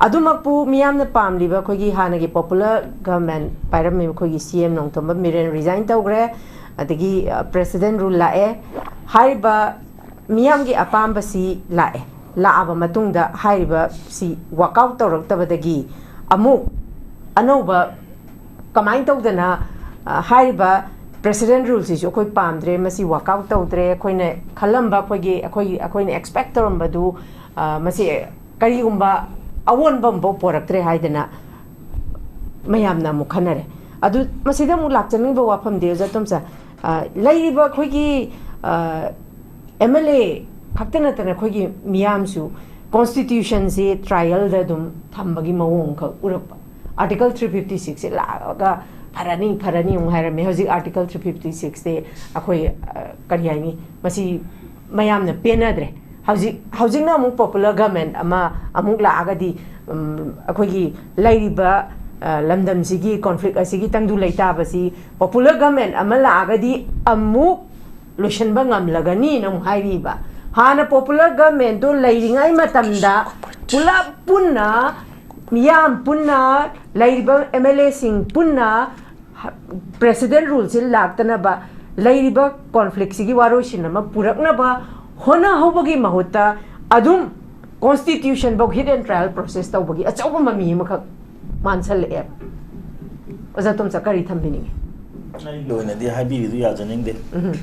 ꯑꯗꯨꯃꯛꯄꯨ ꯃꯤꯌꯥꯝꯅ ꯄꯥꯝꯂꯤꯕ ꯑꯩꯈꯣꯏꯒꯤ ꯍꯥꯟꯅꯒꯤ popular government ꯄꯥꯏꯔꯝꯃꯤꯕ ꯑꯩꯈꯣꯏꯒꯤ C M Nongthombam Biren resign ꯇꯧꯈ꯭ꯔꯦ, ꯑꯗꯒꯤ, ꯑ, president rule ꯂꯥꯛꯑꯦ꯫ ꯍꯥꯏꯔꯤꯕ ꯃꯤꯌꯥꯝꯒꯤ ꯑꯄꯥꯝꯕꯁꯤ ꯂꯥꯛꯑꯦ꯫ ꯂꯥꯛꯑꯕ ꯃꯇꯨꯡꯗ ꯍꯥꯏꯔꯤꯕꯁꯤ work out ꯇꯧꯔꯛꯇꯕꯗꯒꯤ ꯑꯃꯨꯛ ꯑꯅꯧꯕ ꯀꯃꯥꯏꯅ ꯇꯧꯗꯅ, ꯑ, ꯍꯥꯏꯔꯤꯕ president ruleꯁꯤꯁꯨ ꯑꯩꯈꯣꯏ ꯄꯥꯝꯗ꯭ꯔꯦ, ꯃꯁꯤ work out ꯇꯧꯗ꯭ꯔꯦ, ꯑꯩꯈꯣꯏꯅ ꯈꯜꯂꯝꯕ, ꯑꯩꯈꯣꯏꯒꯤ, ꯑꯩꯈꯣꯏꯒꯤ, ꯑꯩꯈꯣꯏꯅ expect ꯇꯧꯔꯝꯕꯗꯨ, ꯑ, ꯃꯁꯤ ꯀꯔꯤꯒꯨꯝꯕ ꯑꯑꯣꯟꯕ ꯑꯃꯐꯥꯎ ꯄꯣꯔꯛꯇ꯭ꯔꯦ ꯍꯥꯏꯗꯅ ꯃꯌꯥꯝꯅ ꯑꯃꯨꯛ ꯈꯟꯅꯔꯦ꯫ ꯑꯗꯨ ꯃꯁꯤꯗ ꯑꯃꯨꯛ ꯂꯥꯛꯆꯅꯤꯡꯕ ꯋꯥꯐꯝꯗꯤ, ꯑꯣꯖꯥ ꯇꯣꯝꯆꯥ, ꯑ, ꯂꯩꯔꯤꯕ ꯑꯩꯈꯣꯏꯒꯤ, ꯑ, M L A ꯈꯛꯇ ꯅꯠꯇꯅ ꯑꯩꯈꯣꯏꯒꯤ ꯃꯤꯌꯥꯝꯁꯨ constitutionꯁꯤ trialꯗ ꯑꯗꯨꯝ ꯊꯝꯕꯒꯤ ꯃꯑꯣꯡ ꯑꯃꯈꯛ ꯎꯔꯛꯄ꯫ Article three fifty sixꯁꯦ ꯂꯥꯛꯑꯒ ꯐꯔꯅꯤ, ꯐꯔꯅꯤ ꯑꯃꯨꯛ ꯍꯥꯏꯔꯝꯃꯦ꯫ ꯍꯧꯖꯤꯛ Article three fifty sixꯁꯦ ꯑꯩꯈꯣꯏ, ꯑ, ꯀꯔꯤ ꯍꯥꯏꯅꯤ, ꯃꯁꯤ ꯃꯌꯥꯝꯅ ꯄꯦꯟꯅꯗ꯭ꯔꯦ꯫ ꯍꯧꯖꯤꯛ, ꯍꯧꯖꯤꯛꯅ ꯑꯃꯨꯛ popular government ꯑꯃ ꯑꯃꯨꯛ ꯂꯥꯛꯑꯒꯗꯤ, ꯎꯝ, ꯑꯩꯈꯣꯏꯒꯤ ꯂꯩꯔꯤꯕ, ꯑ, ꯂꯝꯗꯝꯁꯤꯒꯤ conflict ꯑꯁꯤꯒꯤ ꯇꯪꯗꯨ ꯂꯩꯇꯥꯕꯁꯤ popular government ꯑꯃ ꯂꯥꯛꯑꯒꯗꯤ ꯑꯃꯨꯛ ꯂꯣꯏꯁꯤꯟꯕ ꯉꯝꯂꯒꯅꯤꯅ ꯑꯃꯨꯛ ꯍꯥꯏꯔꯤꯕ꯫ ꯍꯥꯟꯅ popular governmentꯗꯣ ꯂꯩꯔꯤꯉꯩ ꯃꯇꯝꯗ ꯄꯨꯂꯞ ꯄꯨꯟꯅ, ꯃꯤꯌꯥꯝ ꯄꯨꯟꯅ, ꯂꯩꯔꯤꯕ M L Aꯁꯤꯡ ꯄꯨꯟꯅ president ruleꯁꯤ ꯂꯥꯛꯇꯅꯕ, ꯂꯩꯔꯤꯕ conflictꯁꯤꯒꯤ ꯋꯥꯔꯣꯏꯁꯤꯟ ꯑꯃ ꯄꯨꯔꯛꯅꯕ ꯍꯣꯠꯅꯍꯧꯕꯒꯤ ꯃꯍꯨꯠꯇ ꯑꯗꯨꯝ constitutionꯐꯧ hit and trial process ꯇꯧꯕꯒꯤ ꯑꯆꯧꯕ ꯃꯃꯤ ꯑꯃꯈꯛ ꯃꯥꯟꯁꯜꯂꯛꯑꯦꯕ꯫ ꯑꯣꯖꯥ ꯇꯣꯝꯆꯥ, ꯀꯔꯤ ꯊꯝꯕꯤꯅꯤꯡꯉꯤ? ꯑꯩꯒꯤ ꯑꯣꯏꯅꯗꯤ ꯍꯥꯏꯕꯤꯔꯤꯗꯨ ꯌꯥꯖꯅꯤꯡꯗꯦ꯫ ꯎꯝ꯫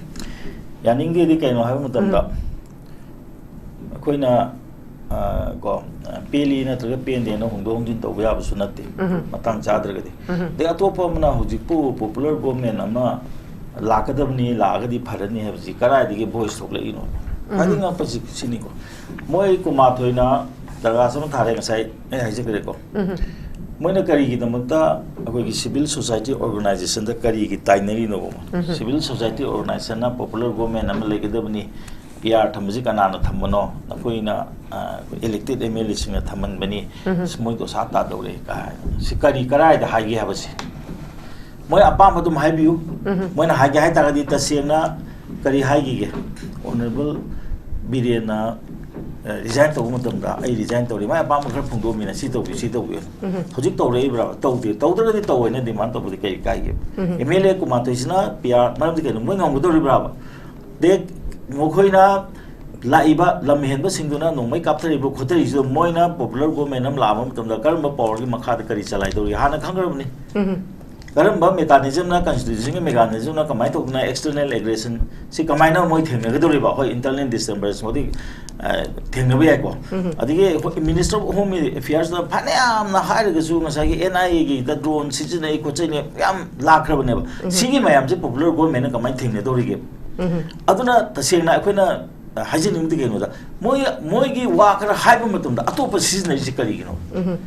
ꯌꯥꯅꯤꯡꯗꯦꯗꯤ ꯀꯩꯅꯣ ꯍꯥꯏꯕ ꯃꯇꯝꯗ, ꯎꯝ꯫ ꯑꯩꯈꯣꯏꯅ ꯑ, ꯀꯣ, ꯑ, ꯄꯦꯜꯂꯤ ꯅꯠꯇ꯭ꯔꯒ ꯄꯦꯟꯗꯦꯅ ꯍꯣꯡꯗꯣꯛ ꯍꯣꯡꯖꯤꯟ ꯇꯧꯕ ꯌꯥꯕꯁꯨ ꯅꯠꯇꯦ, ꯎꯝ꯫ ꯃꯇꯥꯡ ꯆꯥꯗ꯭ꯔꯒꯗꯤ꯫ ꯎꯝ꯫ ꯑꯗꯩ ꯑꯇꯣꯞꯄ ꯑꯃꯅ ꯍꯧꯖꯤꯛꯄꯨ popular government ꯑꯃ ꯂꯥꯛꯀꯗꯕꯅꯤ, ꯂꯥꯛꯑꯒꯗꯤ ꯐꯔꯅꯤ ꯍꯥꯏꯕꯁꯤ ꯀꯗꯥꯏꯗꯒꯤ voice ꯊꯣꯛꯂꯛꯏꯅꯣ? ꯎꯝ꯫ ꯈ꯭ꯋꯥꯏꯗꯒꯤ ꯉꯛꯄꯁꯤ ꯁꯤꯅꯤꯀꯣ꯫ ꯃꯣꯏ ꯀꯨꯟꯃꯥꯊꯣꯏꯅ ꯗꯔꯈꯥꯁ ꯑꯃ ꯊꯥꯔꯦ, ꯉꯁꯥꯏ ꯑꯩ ꯍꯥꯏꯖꯈ꯭ꯔꯦꯀꯣ꯫ ꯎꯝ꯫ ꯃꯣꯏꯅ ꯀꯔꯤꯒꯤꯗꯃꯛꯇ ꯑꯩꯈꯣꯏꯒꯤ civil society organizationꯗ ꯀꯔꯤꯒꯤ ꯇꯥꯏꯅꯔꯤꯅꯣꯕ? ꯎꯝ꯫ Civil society organizationꯅ popular government ꯑꯃ ꯂꯩꯒꯗꯕꯅꯤ, P R ꯊꯝꯕꯁꯤ ꯀꯅꯥꯅ ꯊꯝꯕꯅꯣ? ꯅꯈꯣꯏꯅ, ꯑ, elected M L Aꯁꯤꯡꯅ ꯊꯝꯍꯟꯕꯅꯤ꯫ ꯎꯝ꯫ ꯃꯣꯏ ꯗꯣꯁꯥ ꯇꯥꯗꯧꯔꯦ ꯀꯥꯏꯅ꯫ ꯁꯤ ꯀꯔꯤ, ꯀꯔꯥꯏꯗ ꯍꯥꯏꯒꯦ ꯍꯥꯏꯕꯁꯤ? ꯃꯣꯏ ꯑꯄꯥꯝꯕ ꯑꯗꯨꯝ ꯍꯥꯏꯕꯤꯌꯨ꯫ ꯎꯝ꯫ ꯃꯣꯏꯅ ꯍꯥꯏꯒꯦ ꯍꯥꯏ ꯇꯥꯔꯒꯗꯤ ꯇꯁꯦꯡꯅ ꯀꯔꯤ ꯍꯥꯏꯈꯤꯒꯦ? Honourable ꯕꯤꯔꯦꯟꯅ, ꯑ, resign ꯇꯧꯕ ꯃꯇꯝꯗ ꯑꯩ resign ꯇꯧꯔꯤ, ꯃꯥꯏ ꯑꯄꯥꯝꯕ ꯈꯔ ꯐꯣꯡꯗꯣꯛꯑꯃꯤꯅ ꯁꯤ ꯇꯧꯕꯤꯌꯨ, ꯁꯤ ꯇꯧꯕꯤꯌꯨ꯫ ꯎꯝ꯫ ꯍꯧꯖꯤꯛ ꯇꯧꯔꯛꯏꯕ꯭ꯔꯥ? ꯇꯧꯗꯦ꯫ ꯇꯧꯗ꯭ꯔꯒꯗꯤ ꯇꯧꯑꯣꯅ demand ꯇꯧꯕꯗꯤ ꯀꯔꯤ ꯀꯥꯏꯒꯦ? ꯎꯝ꯫ M L A ꯀꯨꯟꯃꯥꯊꯣꯏꯁꯤꯅ P R ꯃꯔꯝꯗꯤ ꯀꯩꯅꯣ? ꯃꯣꯏ ꯉꯝꯒꯗꯧꯔꯤꯕ꯭ꯔꯥꯕ? ꯗꯦ, ꯃꯈꯣꯏꯅ ꯂꯥꯛꯏꯕ ꯂꯝ ꯍꯦꯟꯕꯁꯤꯡꯗꯨꯅ ꯅꯣꯡꯃꯩ ꯀꯥꯞꯊꯔꯤꯕ ꯈꯣꯠꯊꯔꯤꯁꯤꯗ ꯃꯣꯏꯅ popular government ꯑꯃ ꯂꯥꯛꯄ ꯃꯇꯝꯗ ꯀꯔꯝꯕ powerꯒꯤ ꯃꯈꯥꯗ ꯀꯔꯤ ꯆꯂꯥꯏꯗꯧꯔꯤ ꯍꯥꯟꯅ ꯈꯪꯈ꯭ꯔꯕꯅꯤ꯫ ꯎꯝ꯫ ꯀꯔꯝꯕ mechanismꯅ, constitutionꯒꯤ mechanismꯅ ꯀꯃꯥꯏꯅ ꯇꯧꯗꯅ external aggression ꯁꯤ ꯀꯃꯥꯏꯅ ꯃꯣꯏ ꯊꯦꯡꯅꯒꯗꯧꯔꯤꯕ? ꯑꯩꯈꯣꯏ internal disturbance ꯃꯣꯏꯗꯤ, ꯑ, ꯊꯦꯡꯅꯕ ꯌꯥꯏꯀꯣ꯫ ꯎꯝ꯫ ꯑꯗꯒꯤ ꯑꯩꯈꯣꯏ Minister of Home Affairsꯇ ꯐꯅꯌꯥꯝꯅ ꯍꯥꯏꯔꯒꯁꯨ ꯉꯁꯥꯏꯒꯤ N I Aꯒꯤꯗ drone ꯁꯤꯖꯤꯟꯅꯩ ꯈꯣꯠꯆꯩꯅꯩ ꯌꯥꯝ ꯂꯥꯛꯈ꯭ꯔꯕꯅꯦꯕ꯫ ꯎꯝ꯫ ꯁꯤꯒꯤ ꯃꯌꯥꯝꯁꯦ popular governmentꯅ ꯀꯃꯥꯏꯅ ꯊꯦꯡꯅꯗꯧꯔꯤꯒꯦ? ꯎꯝ꯫ ꯑꯗꯨꯅ ꯇꯁꯦꯡꯅ ꯑꯩꯈꯣꯏꯅ ꯍꯥꯏꯖꯅꯤꯡꯕꯗꯤ ꯀꯩꯅꯣꯗ, ꯃꯣꯏ, ꯃꯣꯏꯒꯤ ꯋꯥ ꯈꯔ ꯍꯥꯏꯕ ꯃꯇꯝꯗ ꯑꯇꯣꯞꯄ ꯁꯤꯖꯤꯟꯅꯔꯤꯁꯦ ꯀꯔꯤꯒꯤꯅꯣ? ꯎꯝ꯫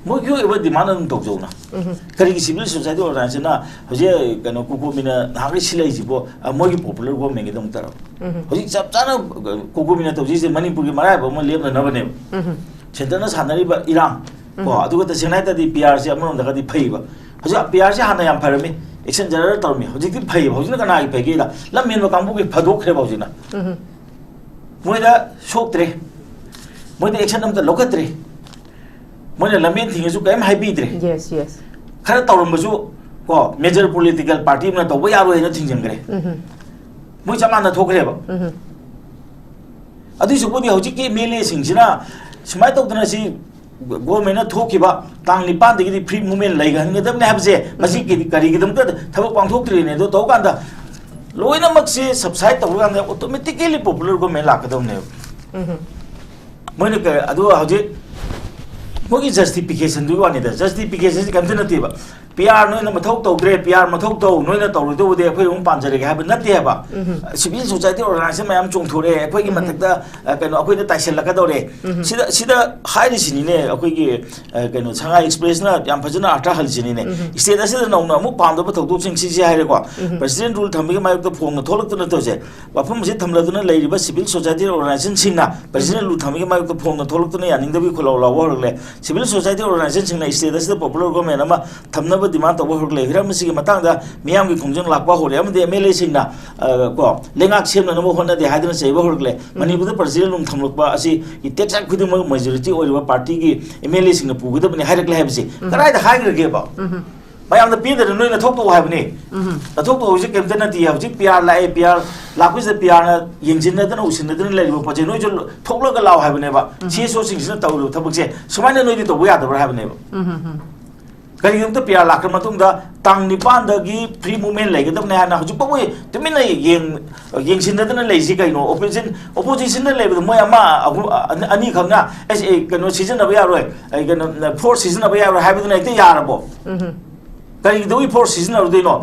ꯃꯣꯏꯒꯤ ꯑꯣꯏꯕ demand ꯑꯗꯨꯝ ꯇꯧꯖꯧꯅ꯫ ꯎꯝ꯫ ꯀꯔꯤꯒꯤ civil society organizationꯅ ꯍꯧꯖꯤꯛ ꯀꯩꯅꯣ ꯀꯣꯀꯣꯃꯤꯅ ꯅꯍꯥꯟꯒꯩ ꯁꯤꯜꯂꯛꯏꯁꯤꯕꯣ, ꯑ, ꯃꯣꯏꯒꯤ popular governmentꯒꯤꯗꯃꯛꯇꯔꯕ? ꯎꯝ꯫ ꯍꯧꯖꯤꯛ ꯆꯞ ꯆꯥꯅ, ꯑ, ꯀꯣꯀꯣꯃꯤꯅ ꯇꯧꯖꯩꯁꯦ ꯃꯅꯤꯄꯨꯔꯒꯤ ꯃꯔꯥꯏꯕꯛ ꯑꯃ ꯂꯦꯞꯅꯅꯕꯅꯦꯕ꯫ ꯎꯝ꯫ Centreꯅ ꯁꯥꯟꯅꯔꯤꯕ ꯏꯔꯥꯡ ꯀꯣ, ꯎꯝ꯫ ꯑꯗꯨꯒ ꯇꯁꯦꯡꯅ ꯍꯥꯏ ꯇꯥꯔꯗꯤ P Rꯁꯦ ꯑꯃꯔꯣꯝꯗꯒꯗꯤ ꯐꯩꯕ꯫ ꯍꯧꯖꯤꯛ P Rꯁꯦ ꯍꯥꯟꯅ ꯌꯥꯝ ꯐꯔꯝꯃꯤ, action ꯖꯔ ꯇꯧꯔꯝꯃꯤ꯫ ꯍꯧꯖꯤꯛꯇꯤ ꯐꯩꯕ꯫ ꯍꯧꯖꯤꯛꯅ ꯀꯅꯥꯒꯤ ꯐꯒꯦꯗ? ꯂꯝ ꯍꯦꯟꯕ ꯀꯥꯡꯕꯨꯒꯤ ꯐꯗꯣꯛꯈ꯭ꯔꯦꯕ ꯍꯧꯖꯤꯛꯅ꯫ ꯎꯝ꯫ ꯃꯣꯏꯗ ꯁꯣꯛꯇ꯭ꯔꯦ꯫ ꯃꯣꯏꯗ action ꯑꯝꯇ ꯂꯧꯈꯠꯇ꯭ꯔꯦ꯫ ꯃꯣꯏꯅ ꯂꯝꯕꯦꯟ ꯊꯤꯡꯉꯁꯨ ꯀꯔꯤꯝ ꯍꯥꯏꯕꯤꯗ꯭ꯔꯦ꯫ Yes, yes꯫ ꯈꯔ ꯇꯧꯔꯝꯕꯁꯨ ꯀꯣ, major political party ꯑꯃꯅ ꯇꯧꯕ ꯌꯥꯔꯣꯏ ꯍꯥꯏꯅ ꯊꯤꯡꯖꯤꯟꯈ꯭ꯔꯦ꯫ ꯎꯝ꯫ ꯃꯣꯏ ꯆꯞ ꯃꯥꯟꯅ ꯊꯣꯛꯈ꯭ꯔꯦꯕ꯫ ꯎꯝ꯫ ꯑꯗꯨꯏꯁꯨꯄꯨꯗꯤ ꯍꯧꯖꯤꯛꯀꯤ M L Aꯁꯤꯡꯁꯤꯅ ꯁꯨꯃꯥꯏꯅ ꯇꯧꯗꯅ ꯁꯤ governmentꯅ ꯊꯣꯛꯈꯤꯕ ꯇꯥꯡ ꯅꯤꯄꯥꯟꯗꯒꯤꯗꯤ free movement ꯂꯩꯍꯟꯒꯗꯕꯅꯤ ꯍꯥꯏꯕꯁꯦ, ꯃꯁꯤ ꯀꯔꯤ-, ꯀꯔꯤꯒꯤꯗꯃꯛꯇ ꯊꯕꯛ ꯄꯥꯡꯊꯣꯛꯇ꯭ꯔꯤꯅꯦ? ꯑꯗꯨ ꯇꯧꯀꯥꯟꯗ ꯂꯣꯏꯅꯃꯛꯁꯦ subside ꯇꯧꯔꯀꯥꯟꯗ automatically popular government ꯂꯥꯛꯀꯗꯕꯅꯦꯕ꯫ ꯎꯝ꯫ ꯃꯣꯏꯅ ꯀ-, ꯑꯗꯨ ꯍꯧꯖꯤꯛ ꯃꯣꯏꯒꯤ ꯖꯁꯇꯤꯐꯤꯀꯦꯁꯟꯗꯨꯒꯤ ꯋꯥꯅꯤꯗ꯫ ꯖꯁꯇꯤꯐꯤꯀꯦꯁꯟꯁꯤ ꯀꯩꯝꯇ ꯅꯠꯇꯦꯕ꯫ ꯄꯤ ꯑꯥꯔ ꯅꯣꯏꯅ ꯃꯊꯧ ꯇꯧꯗ꯭ꯔꯦ, ꯄꯤ ꯑꯥꯔ ꯃꯊꯧ ꯇꯧ, ꯅꯣꯏꯅ ꯇꯧꯔꯣꯏꯗꯧꯕꯗꯤ ꯑꯩꯈꯣꯏ ꯑꯗꯨꯝ ꯄꯥꯟꯖꯔꯒꯦ ꯍꯥꯏꯕ ꯅꯠꯇꯦ ꯍꯥꯏꯕ꯫ ꯎꯝ꯫ ꯁꯤꯚꯤꯜ ꯁꯣꯁꯥꯏꯇꯤ ꯑꯣꯔꯒꯅꯥꯏꯖꯦꯁꯟ ꯃꯌꯥꯝ ꯆꯣꯡꯊꯣꯔꯛꯑꯦ, ꯑꯩꯈꯣꯏꯒꯤ ꯎꯝ꯫ ꯃꯊꯛꯇ, ꯑ, ꯀꯩꯅꯣ, ꯑꯩꯈꯣꯏꯗ ꯇꯥꯏꯁꯤꯜꯂꯛꯀꯗꯧꯔꯦ꯫ ꯎꯝ꯫ ꯁꯤꯗ, ꯁꯤꯗ ꯍꯥꯏꯔꯤꯁꯤꯅꯤꯅꯦ, ꯑꯩꯈꯣꯏꯒꯤ, ꯑ, ꯀꯩꯅꯣ, ꯁꯉꯥꯏ ꯑꯦꯛꯁꯄ꯭ꯔꯦꯁꯅ ꯌꯥꯝ ꯐꯖꯅ ꯑꯥꯔꯊ ꯍꯜꯂꯤꯁꯤꯅꯤꯅꯦ꯫ ꯎꯝ꯫ ꯁ꯭ꯇꯦꯠ ꯑꯁꯤꯗ ꯅꯧꯅ ꯑꯃꯨꯛ ꯄꯥꯝꯗꯕ ꯊꯧꯗꯣꯛꯁꯤꯡ ꯁꯤꯁꯦ ꯍꯥꯏꯔꯦꯀꯣ꯫ ꯎꯝ꯫ ꯄ꯭ꯔꯁꯤꯗꯦꯟ ꯔꯨꯜ ꯊꯝꯕꯒꯤ ꯃꯥꯌꯣꯛꯇ ꯐꯣꯡꯅ ꯊꯣꯛꯂꯛꯇꯨꯅ ꯇꯧꯁꯦ꯫ ꯋꯥꯐꯝ ꯑꯁꯤ ꯊꯝꯂꯗꯨꯅ ꯂꯩꯔꯤꯕ ꯁꯤꯚꯤꯜ ꯁꯣꯁꯥꯏꯇꯤ ꯑꯣꯔꯒꯅꯥꯏꯖꯦꯁꯟꯁꯤꯡꯅ ꯄ꯭ꯔꯁꯤꯗꯦꯟ ꯔꯨꯜ ꯊꯝꯕꯒꯤ ꯃꯥꯌꯣꯛꯇ ꯐꯣꯡꯅ ꯊꯣꯛꯂꯛꯇꯨꯅ ꯌꯥꯅꯤꯡꯗꯕꯒꯤ ꯈꯣꯜꯂꯥꯎ ꯂꯥꯎꯕ ꯍꯧꯔꯛꯂꯦ꯫ ꯁꯤꯚꯤꯜ ꯁꯣꯁꯥꯏꯇꯤ ꯑꯣꯔꯒꯅꯥꯏꯖꯦꯁꯟꯁꯤꯡꯅ ꯁ꯭ꯇꯦꯠ ꯑꯁꯤꯗ ꯄꯣꯄꯨꯂꯔ ꯒꯣꯔꯃꯦꯟ ꯑꯃ ꯊꯝꯅꯕ ꯗꯤꯃꯥꯟ ꯇꯧꯕ ꯍꯧꯔꯛꯂꯦ꯫ ꯍꯤꯔꯝ ꯑꯁꯤꯒꯤ ꯃꯇꯥꯡꯗ ꯃꯤꯌꯥꯝꯒꯤ ꯈꯣꯡꯖꯪ ꯂꯥꯛꯄ ꯍꯧꯔꯦ ꯑꯃꯗꯤ ꯑꯦꯝ ꯑꯦꯜ ꯑꯦꯁꯤꯡꯅ, ꯑ, ꯀꯣ, ꯂꯩꯉꯥꯛ ꯁꯦꯝꯅꯅꯕ ꯍꯣꯠꯅꯗꯦ ꯍꯥꯏꯗꯨꯅ ꯆꯩꯕ ꯍꯧꯔꯛꯂꯦ꯫ ꯎꯝ꯫ ꯃꯅꯤꯄꯨꯔꯗ ꯄ꯭ꯔꯁꯤꯗꯦꯟ ꯔꯨꯜ ꯊꯝꯂꯛꯄ ꯑꯁꯤ ꯏꯇꯦꯛ ꯆꯥꯛ ꯈꯨꯗꯤꯡꯃꯛ ꯃꯦꯖꯣꯔꯤꯇꯤ ꯑꯣꯏꯔꯤꯕ ꯄꯥꯔꯇꯤꯒꯤ ꯑꯦꯝ ꯑꯦꯜ ꯑꯦꯁꯤꯡꯅ ꯄꯨꯒꯗꯕꯅꯤ ꯍꯥꯏꯔꯛꯂꯦ ꯍꯥꯏꯕꯁꯤ ꯎꯝ꯫ ꯀꯗꯥꯏꯗ ꯍꯥꯏꯈ꯭ꯔꯒꯦꯕ? ꯎꯝ꯫ ꯃꯌꯥꯝꯗ ꯄꯤꯗꯅ ꯅꯣꯏ ꯅꯊꯧ ꯇꯧ ꯍꯥꯏꯕꯅꯤ꯫ ꯎꯝ꯫ ꯅꯊꯧ ꯇꯧ ꯍꯧꯖꯤꯛ ꯀꯩꯝꯇ ꯅꯠꯇꯦ꯫ ꯍꯧꯖꯤꯛ ꯄꯤ ꯑꯥꯔ ꯂꯥꯛꯑꯦ, ꯄꯤ ꯑꯥꯔ ꯂꯥꯛꯄꯁꯤꯗ ꯄꯤ ꯑꯥꯔꯅ ꯌꯦꯡꯁꯤꯟꯅꯗꯅ ꯎꯁꯤꯟꯅꯗꯅ ꯂꯩꯔꯤꯕ ꯄꯣꯠꯁꯦ ꯅꯣꯏꯁꯨ ꯊꯣꯛꯂꯒ ꯂꯥꯛꯑꯣ ꯍꯥꯏꯕꯅꯦꯕ꯫ ꯎꯝ꯫ ꯁꯤ ꯑꯦꯁ ꯑꯣꯁꯤꯡꯁꯤꯅ ꯇꯧꯔꯤꯕ ꯊꯕꯛꯁꯦ ꯁꯨꯃꯥꯏꯅ ꯅꯣꯏꯗꯤ ꯇꯧꯕ ꯌꯥꯗꯕ꯭ꯔꯥ ꯍꯥꯏꯕꯅꯦꯕ꯫ ꯎꯝ, ꯎꯝ, ꯎꯝ꯫ ꯀꯔꯤꯒꯤꯅꯣꯝꯇ ꯄꯤ ꯑꯥꯔ ꯂꯥꯛꯈ꯭ꯔ ꯃꯇꯨꯡꯗ ꯇꯥꯡ ꯅꯤꯄꯥꯟꯗꯒꯤ ꯐ꯭ꯔꯤ ꯃꯨꯚꯃꯦꯟ ꯂꯩꯒꯗꯕꯅꯦ ꯍꯥꯏꯅ ꯍꯧꯖꯤꯛ ꯐꯥꯎꯕ ꯇꯨꯃꯤꯟꯅ ꯌꯦꯡ-, ꯌꯦꯡꯁꯤꯟꯅꯗꯅ ꯂꯩꯁꯤ ꯀꯩꯅꯣ? ꯑꯣꯄꯣꯖꯤꯁꯟ, ꯑꯣꯄꯣꯖꯤꯁꯟꯗ ꯂꯩꯕꯗ ꯃꯣꯏ ꯑꯃ, ꯑꯍꯨꯝ, ꯑ-, ꯑꯅꯤꯈꯛꯅ ꯑꯦꯁ, ꯑꯦ, ꯀꯩꯅꯣ ꯁꯤꯖꯤꯟꯅꯕ ꯌꯥꯔꯣꯏ, ꯑꯩ ꯀꯩꯅꯣ, ꯐꯣꯔꯁ ꯁꯤꯖꯤꯟꯅꯕ ꯌꯥꯔꯣꯏ ꯍꯥꯏꯕꯗꯨꯅ ꯍꯦꯛꯇ ꯌꯥꯔꯕꯣ? ꯎꯝ꯫ ꯀꯔꯤꯒꯤꯗꯧꯕꯒꯤ ꯐꯣꯔꯁ ꯁꯤꯖꯤꯟꯅꯔꯨꯗꯣꯏꯅꯣ?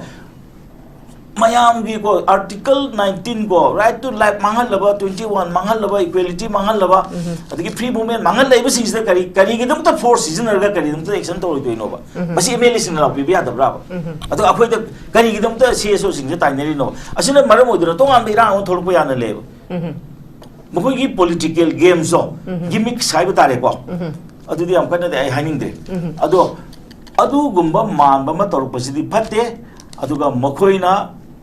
ꯃꯌꯥꯝꯒꯤꯀꯣ, ꯑꯥꯔꯇꯤꯀꯜ ꯅꯥꯏꯟꯇꯤꯟ ꯀꯣ, right to life ꯃꯥꯡꯍꯜꯂꯕ, ꯇ꯭ꯋꯦꯟꯇꯤ ꯋꯥꯟ ꯃꯥꯡꯍꯜꯂꯕ, ꯏꯀ꯭ꯋꯦꯂꯤꯇꯤ ꯃꯥꯡꯍꯜꯂꯕ, ꯎꯝ꯫ ꯑꯗꯒꯤ ꯐ꯭ꯔꯤ ꯃꯨꯚꯃꯦꯟ ꯃꯥꯡꯍꯜꯂꯛꯏꯕꯁꯤꯡꯁꯤꯗ ꯀꯔꯤ, ꯀꯔꯤꯒꯤꯗꯃꯛꯇ ꯐꯣꯔꯁ ꯁꯤꯖꯤꯟꯅꯔꯒ ꯀꯔꯤꯒꯤꯗꯃꯛꯇ ꯑꯦꯛꯁꯟ ꯇꯧꯔꯣꯏꯗꯣꯏꯅꯣꯕ? ꯎꯝ꯫ ꯃꯁꯤ ꯑꯦꯝ ꯑꯦꯜ ꯑꯦꯁꯤꯡꯅ ꯂꯥꯎꯕꯤꯕ ꯌꯥꯗꯕ꯭ꯔꯥꯕ? ꯎꯝ꯫ ꯑꯗꯣ ꯑꯩꯈꯣꯏꯗ ꯀꯔꯤꯒꯤꯗꯃꯛꯇ ꯁꯤ ꯑꯦꯁ ꯑꯣꯁꯤꯡꯁꯦ ꯇꯥꯏꯅꯔꯤꯅꯣ? ꯑꯁꯤꯅ ꯃꯔꯝ ꯑꯣꯏꯗꯨꯅ ꯇꯣꯉꯥꯟꯕ ꯏꯔꯥꯡ ꯑꯃ ꯊꯣꯛꯂꯛꯄ ꯌꯥꯅ ꯂꯩꯌꯦꯕ꯫ ꯎꯝ꯫ ꯃꯈꯣꯏꯒꯤ ꯄꯣꯂꯤꯇꯤꯀꯦꯜ ꯒꯦꯝꯁꯇꯣ, ꯎꯝ꯫ ꯒꯤꯃꯤꯛꯁ ꯍꯥꯏꯕ ꯇꯥꯔꯦꯀꯣ꯫ ꯎꯝ꯫ ꯑꯗꯨꯗꯤ ꯌꯥꯝ ꯀꯟꯅꯗꯤ ꯑꯩ ꯍꯥꯏꯅꯤꯡꯗ꯭ꯔꯦ꯫ ꯎꯝ꯫ ꯑꯗꯣ ꯑꯗꯨꯒꯨꯝꯕ ꯃꯥꯟꯕ ꯑꯃ ꯇꯧꯔꯛꯄꯁꯤꯗꯤ ꯐꯠꯇꯦ꯫ ꯑꯗꯨꯒ ꯃꯈꯣꯏꯅ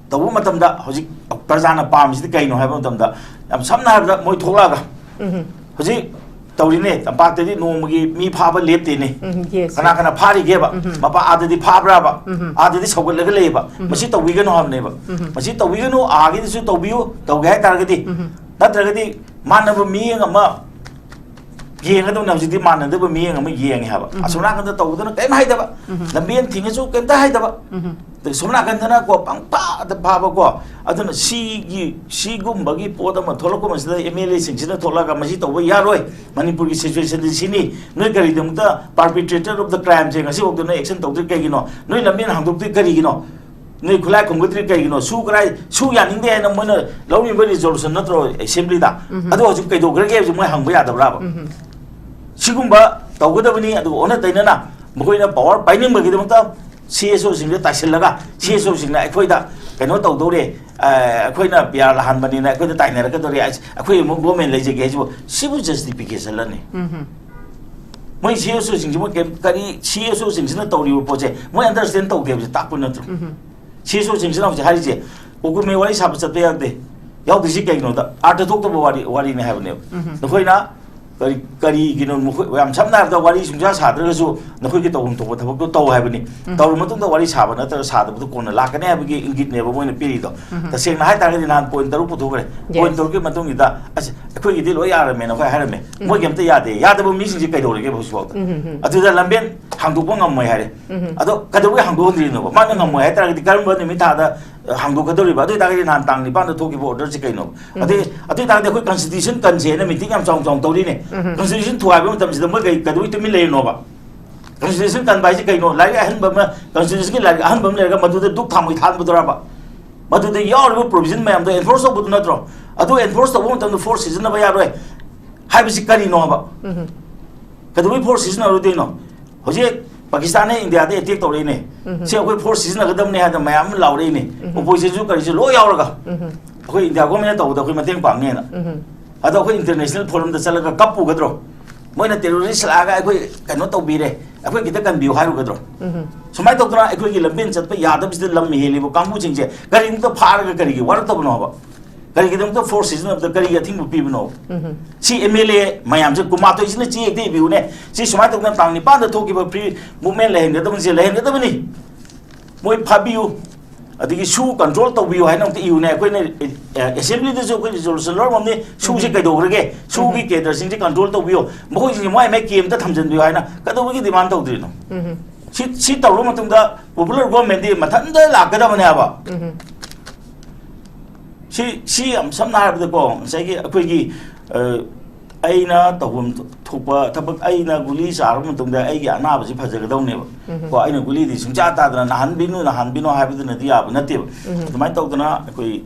ꯇꯧꯕ ꯃꯇꯝꯗ ꯍꯧꯖꯤꯛ ꯄ꯭ꯔꯖꯥꯅ ꯄꯥꯝꯃꯤꯁꯤꯗꯤ ꯀꯩꯅꯣ ꯍꯥꯏꯕ ꯃꯇꯝꯗ, ꯌꯥꯝ ꯁꯝꯅ ꯍꯥꯏꯔꯕꯗ ꯃꯣꯏ ꯊꯣꯛꯂꯛꯑꯒ ꯎꯝ꯫ ꯍꯧꯖꯤꯛ ꯇꯧꯔꯤꯅꯦ, ꯇꯝꯄꯥꯛꯇꯗꯤ ꯅꯣꯡꯃꯒꯤ ꯃꯤ ꯐꯥꯕ ꯂꯦꯞꯇꯦꯅꯦ꯫ ꯎꯝ, yes, ꯀꯅꯥ yes꯫ ꯀꯅꯥ ꯐꯥꯔꯤꯒꯦꯕ? ꯎꯝ꯫ ꯃꯄꯥ ꯑꯥꯗꯗꯤ ꯐꯥꯕ꯭ꯔꯥꯕ? ꯎꯝ꯫ ꯑꯥꯗꯗꯤ ꯁꯧꯒꯠꯂꯒ ꯂꯩꯌꯦꯕ꯫ ꯎꯝ꯫ ꯃꯁꯤ ꯇꯧꯕꯤꯒꯅꯨ ꯍꯥꯏꯕꯅꯦꯕ꯫ ꯎꯝ꯫ ꯃꯁꯤ ꯇꯧꯕꯤꯒꯅꯨ, ꯑꯥꯒꯤꯗꯁꯨ ꯇꯧꯕꯤꯌꯨ, ꯇꯧꯒꯦ ꯍꯥꯏ ꯇꯥꯔꯒꯗꯤ꯫ ꯎꯝ꯫ ꯅꯠꯇ꯭ꯔꯒꯗꯤ ꯃꯥꯟꯅꯕ ꯃꯤꯠꯌꯦꯡ ꯑꯃ ꯌꯦꯡꯒꯗꯧꯅꯦ꯫ ꯍꯧꯖꯤꯛꯇꯤ ꯃꯥꯟꯅꯗꯕ ꯃꯤꯠꯌꯦꯡ ꯑꯃ ꯌꯦꯡꯉꯦ ꯍꯥꯏꯕ꯫ ꯎꯝ꯫ ꯑꯁꯣꯝ ꯅꯥꯀꯟꯗ ꯇꯧꯕꯗꯨꯅ ꯀꯔꯤꯝ ꯍꯥꯏꯗꯕ, ꯎꯝ꯫ ꯂꯝꯕꯦꯟ ꯊꯤꯡꯉꯁꯨ ꯀꯔꯤꯝꯇ ꯍꯥꯏꯗꯕ꯫ ꯎꯝ꯫ ꯑꯗꯩ ꯁꯣꯝ ꯅꯥꯀꯟꯗꯅ ꯀꯣ ꯄꯪꯐꯥꯗ ꯐꯥꯕꯀꯣ꯫ ꯑꯗꯨꯅ ꯁꯤꯒꯤ, ꯁꯤꯒꯨꯝꯕꯒꯤ ꯄꯣꯠ ꯑꯃ ꯊꯣꯛꯂꯛꯄ ꯃꯁꯤꯗ ꯑꯦꯝ ꯑꯦꯜ ꯑꯦꯁꯤꯡꯁꯤꯅ ꯊꯣꯛꯂꯛꯑꯒ ꯃꯁꯤ ꯇꯧꯕ ꯌꯥꯔꯣꯏ, ꯃꯅꯤꯄꯨꯔꯒꯤ ꯁꯤꯆꯨꯋꯦꯁꯟꯗꯤ ꯁꯤꯅꯤ, ꯅꯣꯏ ꯀꯔꯤꯒꯤꯗꯃꯛꯇ perpetrator of the crimeꯁꯦ ꯉꯁꯤꯐꯥꯎꯗ ꯅꯣꯏ action ꯇꯧꯗ꯭ꯔꯤ ꯀꯩꯒꯤꯅꯣ? ꯅꯣꯏ ꯂꯝꯕꯦꯟ ꯍꯥꯡꯗꯣꯛꯇ꯭ꯔꯤ ꯀꯔꯤꯒꯤꯅꯣ? ꯅꯣꯏ ꯈꯨꯠꯂꯥꯏ ꯈꯣꯝꯒꯠꯇ꯭ꯔꯤ ꯀꯩꯒꯤꯅꯣ? ꯁꯨ ꯀꯔꯥꯏ, ꯁꯨ ꯌꯥꯅꯤꯡꯗꯦ ꯍꯥꯏꯅ ꯃꯣꯏꯅ ꯂꯧꯔꯤꯕ ꯔꯤꯖꯣꯂꯨꯁꯟ ꯅꯠꯇ꯭ꯔꯣ ꯑꯦꯁꯦꯝꯕ꯭ꯂꯤꯗ? ꯑꯗꯣ ꯍꯧꯖꯤꯛ ꯀꯩꯗꯧꯈ꯭ꯔꯒꯦ ꯍꯥꯏꯕꯁꯤ ꯃꯣꯏ ꯍꯪꯕ ꯌꯥꯗꯕ꯭ꯔꯥꯕ? ꯁꯤꯒꯨꯝꯕ ꯇꯧꯒꯗꯕꯅꯤ꯫ ꯑꯗꯨꯒ ꯑꯣꯟꯅ ꯇꯩꯅꯅ ꯃꯈꯣꯏꯅ power ꯄꯥꯏꯅꯤꯡꯕꯒꯤꯗꯃꯛꯇ C S ꯑꯣꯁꯤꯡꯗ ꯇꯥꯏꯁꯤꯜꯂꯒ C S ꯑꯣꯁꯤꯡꯅ ꯑꯩꯈꯣꯏꯗ ꯀꯩꯅꯣ ꯇꯧꯗꯧꯔꯦ, ꯑ, ꯑꯩꯈꯣꯏꯅ ꯄꯤ ꯑꯥꯔ ꯂꯥꯛꯍꯟꯕꯅꯤꯅ ꯑꯩꯈꯣꯏꯗ ꯇꯥꯏꯅꯔꯛꯀꯗꯧꯔꯦ, ꯑꯩ-, ꯑꯩꯈꯣꯏ ꯑꯃꯨꯛ ꯒꯣꯔꯃꯦꯟ ꯂꯩꯖꯒꯦ ꯍꯥꯏꯁꯤꯕꯨ ꯁꯤꯕꯨ ꯖꯁꯇꯤꯐꯤꯀꯦꯁꯟꯂꯅꯤ? ꯃꯣꯏ ꯁꯤ ꯑꯦꯁ ꯑꯣꯁꯤꯡꯁꯤ ꯃꯣꯏ ꯀꯩꯝ-, ꯀꯔꯤ ꯁꯤ ꯑꯦꯁ ꯑꯣꯁꯤꯡꯁꯤꯅ ꯇꯧꯔꯤꯕ ꯄꯣꯠꯁꯦ ꯃꯣꯏ ꯑꯟꯗꯔꯁꯇꯦꯟ ꯇꯧꯗꯦ ꯍꯥꯏꯕꯁꯦ ꯇꯥꯛꯄ ꯅꯠꯇ꯭ꯔꯣ? ꯁꯤ ꯑꯦꯁ ꯑꯣꯁꯤꯡꯁꯤꯅ ꯍꯧꯖꯤꯛ ꯍꯥꯏꯔꯤꯁꯦ, ꯀꯣꯀꯨꯃꯦ ꯋꯥꯔꯤ ꯁꯥꯕ ꯆꯠꯄ ꯌꯥꯗꯦ, ꯌꯥꯎꯗ꯭ꯔꯤꯁꯤ ꯀꯩꯒꯤꯅꯣꯗ ꯑꯥꯔꯊ ꯊꯣꯛꯇꯕ ꯋꯥꯔꯤ, ꯋꯥꯔꯤꯅꯤ ꯍꯥꯏꯕꯅꯦꯕ꯫ ꯅꯈꯣꯏꯅ ꯀꯔꯤ, ꯀꯔꯤꯒꯤꯅꯣ ꯃꯈꯣꯏ, ꯌꯥꯝ ꯁꯝꯅ ꯍꯥꯏꯔꯕꯗ ꯋꯥꯔꯤ ꯁꯨꯡꯁꯥ ꯁꯥꯗ꯭ꯔꯒꯁꯨ ꯅꯈꯣꯏꯒꯤ ꯇꯧꯐꯝ ꯊꯣꯛꯄ ꯊꯕꯛꯇꯣ ꯇꯧ ꯍꯥꯏꯕꯅꯤ꯫ ꯇꯧꯔꯕ ꯃꯇꯨꯡꯗ ꯋꯥꯔꯤ ꯁꯥꯕ ꯅꯠꯇ꯭ꯔꯒ ꯁꯥꯗꯕꯗꯣ ꯀꯣꯟꯅ ꯂꯥꯛꯀꯅꯤ ꯍꯥꯏꯕꯒꯤ ꯏꯪꯒꯤꯠꯅꯦꯕ ꯃꯣꯏꯅ ꯄꯤꯔꯤꯗꯣ꯫ ꯇꯁꯦꯡꯅ ꯍꯥꯏꯇꯥꯔꯒꯗꯤ ꯅꯍꯥꯟ ꯄꯣꯏꯟ ꯇꯔꯨꯛ ꯄꯨꯊꯣꯛꯈ꯭ꯔꯦ꯫ ꯄꯣꯏꯟ ꯇꯔꯨꯛꯀꯤ ꯃꯇꯨꯡꯁꯤꯗ ꯑꯁ ꯑꯩꯈꯣꯏꯒꯤꯗꯤ ꯂꯣꯏ ꯌꯥꯔꯝꯃꯦꯅ ꯑꯩꯈꯣꯏ ꯍꯥꯏꯔꯝꯃꯦ꯫ ꯃꯣꯏꯒꯤ ꯑꯝꯇ ꯌꯥꯗꯦ꯫ ꯌꯥꯗꯕ ꯃꯤꯁꯤꯡꯁꯦ ꯀꯩꯗꯧꯔꯒꯦ ꯍꯧꯖꯤꯛꯐꯥꯎꯗ? ꯑꯗꯨꯗ ꯂꯝꯕꯦꯟ ꯍꯥꯡꯗꯣꯛꯄ ꯉꯝꯃꯣꯏ ꯍꯥꯏꯔꯦ꯫ ꯑꯗꯣ ꯀꯩꯗꯧꯕꯩ ꯍꯥꯡꯗꯣꯛꯍꯟꯗ꯭ꯔꯤꯅꯣꯕ? ꯃꯥꯅ ꯉꯝꯃꯣꯏ ꯍꯥꯏꯇꯥꯔꯒꯗꯤ ꯀꯔꯝꯕ ꯅꯨꯃꯤꯠ ꯊꯥꯗ, ꯑ, ꯍꯥꯡꯗꯣꯛꯀꯗꯧꯔꯤꯕ? ꯑꯗꯨ ꯑꯣꯏꯇꯥꯔꯒꯗꯤ ꯅꯍꯥꯟ ꯇꯥꯡ ꯅꯤꯄꯥꯟꯗ ꯊꯣꯛꯈꯤꯕ ꯑꯣꯔꯗꯔꯁꯦ ꯀꯩꯅꯣ? ꯑꯗꯩ ꯑꯗꯨ ꯑꯣꯏꯇꯥꯔꯒꯗꯤ ꯑꯩꯈꯣꯏ ꯀꯟꯁꯇꯤꯇ꯭ꯌꯨꯁꯟ ꯀꯟꯁꯦꯅ ꯃꯤꯇꯤꯡ ꯌꯥꯝ ꯆꯥꯎꯅ ꯆꯥꯎꯅ ꯇꯧꯔꯤꯅꯦ꯫ ꯀꯟꯁꯇꯤꯇ꯭ꯌꯨꯁꯟ ꯊꯨꯒꯥꯏꯕ ꯃꯇꯝꯁꯤꯗ ꯃꯣꯏ ꯀꯩ, ꯀꯩꯗꯧꯕꯩ ꯇꯨꯃꯤꯟ ꯂꯩꯔꯤꯅꯣꯕ? ꯀꯟꯁꯇꯤꯇ꯭ꯌꯨꯁꯟ ꯀꯟꯕ ꯍꯥꯏꯁꯦ ꯀꯩꯅꯣ? ꯂꯥꯏꯔꯤꯛ ꯑꯍꯟꯕ ꯑꯃ, ꯀꯟꯁꯇꯤꯇ꯭ꯌꯨꯁꯟꯒꯤ ꯂꯥꯏꯔꯤꯛ ꯑꯍꯟꯕ ꯑꯃ ꯂꯩꯔꯒ ꯃꯗꯨꯗ ꯗꯨꯛ ꯊꯥꯎꯃꯩ ꯊꯥꯟꯕꯗꯨꯔꯕ? ꯃꯗꯨꯗ ꯌꯥꯎꯔꯤꯕ ꯄ꯭ꯔꯣꯚꯤꯖꯟ ꯃꯌꯥꯝꯗꯣ ꯑꯦꯟꯐꯣꯔꯁ ꯇꯧꯕꯗꯨ ꯅꯠꯇ꯭ꯔꯣ? ꯑꯗꯨ ꯑꯦꯟꯐꯣꯔꯁ ꯇꯧꯕ ꯃꯇꯝꯗ ꯐꯣꯔꯁ ꯁꯤꯖꯤꯟꯅꯕ ꯌꯥꯔꯣꯏ ꯍꯥꯏꯕꯁꯤ ꯀꯔꯤꯅꯣꯕ? ꯀꯩꯗꯧꯕꯩ ꯐꯣꯔꯁ ꯁꯤꯖꯤꯟꯅꯔꯣꯏꯗꯣꯏꯅꯣ? ꯍꯧꯖꯤꯛ ꯄꯥꯀꯤꯁꯇꯥꯟꯅ ꯏꯟꯗꯤꯌꯥꯗ ꯑꯦꯇꯦꯛ ꯇꯧꯔꯛꯏꯅꯦ꯫ ꯁꯤ ꯑꯩꯈꯣꯏ ꯐꯣꯔꯁ ꯁꯤꯖꯤꯟꯅꯒꯗꯕꯅꯦ ꯍꯥꯏꯗꯅ ꯃꯌꯥꯝ ꯑꯃ ꯂꯥꯎꯔꯛꯏꯅꯦ꯫ ꯑꯣꯄꯣꯖꯤꯁꯟꯁꯨ ꯀꯔꯤꯁꯨ ꯂꯣꯏ ꯌꯥꯎꯔꯒ꯫ ꯑꯩꯈꯣꯏ ꯏꯟꯗꯤꯌꯥ ꯒꯣꯔꯃꯦꯟꯅ ꯇꯧꯕꯗ ꯑꯩꯈꯣꯏ ꯃꯇꯦꯡ ꯄꯥꯡꯅꯦꯅ꯫ ꯑꯗꯣ ꯑꯩꯈꯣꯏ ꯏꯟꯇꯔꯅꯦꯁꯅꯦꯜ ꯐꯣꯔꯝꯗ ꯆꯠꯂꯒ ꯀꯞꯄꯨꯒꯗ꯭ꯔꯣ? ꯃꯣꯏꯅ ꯇꯦꯔꯣꯔꯤꯁ ꯂꯥꯛꯑꯒ ꯑꯩꯈꯣꯏ ꯀꯩꯅꯣ ꯇꯧꯕꯤꯔꯦ, ꯑꯩꯈꯣꯏ ꯈꯤꯇ ꯀꯟꯕꯤꯌꯨ ꯍꯥꯏꯔꯨꯒꯗ꯭ꯔꯣ? ꯁꯨꯃꯥꯏꯅ ꯇꯧꯗꯅ ꯑꯩꯈꯣꯏꯒꯤ ꯂꯝꯕꯦꯟ ꯆꯠꯄ ꯌꯥꯗꯕꯁꯤꯗ ꯂꯝ ꯍꯦꯜꯂꯤꯕ ꯀꯥꯡꯕꯨꯁꯤꯡꯁꯦ ꯀꯔꯤꯒꯤꯗꯃꯛꯇ ꯐꯥꯔꯒ ꯀꯔꯤꯒꯤ ꯋꯥꯔꯛꯇꯕꯅꯣ ꯍꯥꯏꯕ? ꯀꯔꯤꯒꯤꯗꯃꯛꯇ ꯐꯣꯔꯁ ꯁꯤꯖꯤꯟꯅꯕꯗ ꯀꯔꯤꯒꯤ ꯑꯊꯤꯡꯕ ꯄꯤꯕꯅꯣ? ꯁꯤ ꯑꯦꯝ ꯑꯦꯜ ꯑꯦ ꯃꯌꯥꯝꯁꯦ ꯀꯨꯟꯃꯥꯊꯣꯏꯁꯤꯅ ꯆꯦ ꯍꯦꯛꯇ ꯏꯕꯤꯌꯨꯅꯦ꯫ ꯁꯤ ꯁꯨꯃꯥꯏꯅ ꯇꯧꯗꯅ ꯇꯥꯡ ꯅꯤꯄꯥꯟꯗ ꯊꯣꯛꯈꯤꯕ ꯐ꯭ꯔꯤ ꯃꯨꯚꯃꯦꯟ ꯂꯩꯍꯟꯒꯗꯕꯅꯤꯁꯦ ꯂꯩꯍꯟꯒꯗꯕꯅꯤ꯫ ꯃꯣꯏ ꯐꯥꯕꯤꯌꯨ, ꯑꯗꯒꯤ ꯁꯨ ꯀꯟꯇ꯭ꯔꯣꯜ ꯇꯧꯕꯤꯌꯨ ꯍꯥꯏꯅ ꯑꯃꯨꯛꯇ ꯏꯌꯨꯅꯦ꯫ ꯑꯩꯈꯣꯏꯅ, ꯑꯦ, ꯑꯦꯁꯦꯝꯕ꯭ꯂꯤꯗꯁꯨ ꯑꯩꯈꯣꯏ ꯔꯤꯖꯣꯂꯨꯁꯟ ꯂꯧꯔꯝꯃꯕꯅꯤ, ꯁꯨꯁꯦ ꯀꯩꯗꯧꯈ꯭ꯔꯒꯦ? ꯁꯨꯒꯤ ꯀꯦꯗꯔꯁꯤꯡꯁꯦ ꯀꯟꯇ꯭ꯔꯣꯜ ꯇꯧꯕꯤꯌꯨ, ꯃꯈꯣꯏꯁꯤꯡꯁꯦ ꯃꯣꯏ ꯃꯥꯏ ꯀꯦꯝꯇ ꯊꯝꯖꯤꯟꯕꯤꯌꯨ ꯍꯥꯏꯅ ꯀꯩꯗꯧꯕꯒꯤ ꯗꯤꯃꯥꯟ ꯇꯧꯗ꯭ꯔꯤꯅꯣ? ꯁꯤ ꯁꯤ ꯇꯧꯔꯕ ꯃꯇꯨꯡꯗ popular governmentꯗꯤ ꯃꯊꯟꯇ ꯂꯥꯛꯀꯗꯕꯅꯦ ꯍꯥꯏꯕ꯫ ꯁꯤ ꯁꯤ ꯌꯥꯝ ꯁꯝꯅ ꯍꯥꯏꯔꯕꯗꯀꯣ, ꯉꯁꯥꯏꯒꯤ ꯑꯩꯈꯣꯏꯒꯤ, ꯑ, ꯑꯩꯅ ꯇꯧꯐꯝ ꯊꯣꯛꯄ ꯊꯕꯛ, ꯑꯩꯅ ꯒꯨꯂꯤ ꯆꯥꯔꯕ ꯃꯇꯨꯡꯗ ꯑꯩꯒꯤ ꯑꯅꯥꯕꯁꯤ ꯐꯖꯒꯗꯧꯅꯦꯕ꯫ ꯀꯣ, ꯑꯩꯅ ꯒꯨꯂꯤꯗꯤ ꯁꯨꯡꯆꯥ ꯇꯥꯗꯅ "ꯅꯥꯍꯟꯕꯤꯅꯨ, ꯅꯥꯍꯟꯕꯤꯅꯨ" ꯍꯥꯏꯕꯗꯨꯅꯗꯤ ꯌꯥꯕ ꯅꯠꯇꯦꯕ꯫ ꯑꯗꯨꯃꯥꯏꯅ ꯇꯧꯗꯅ ꯑꯩꯈꯣꯏ,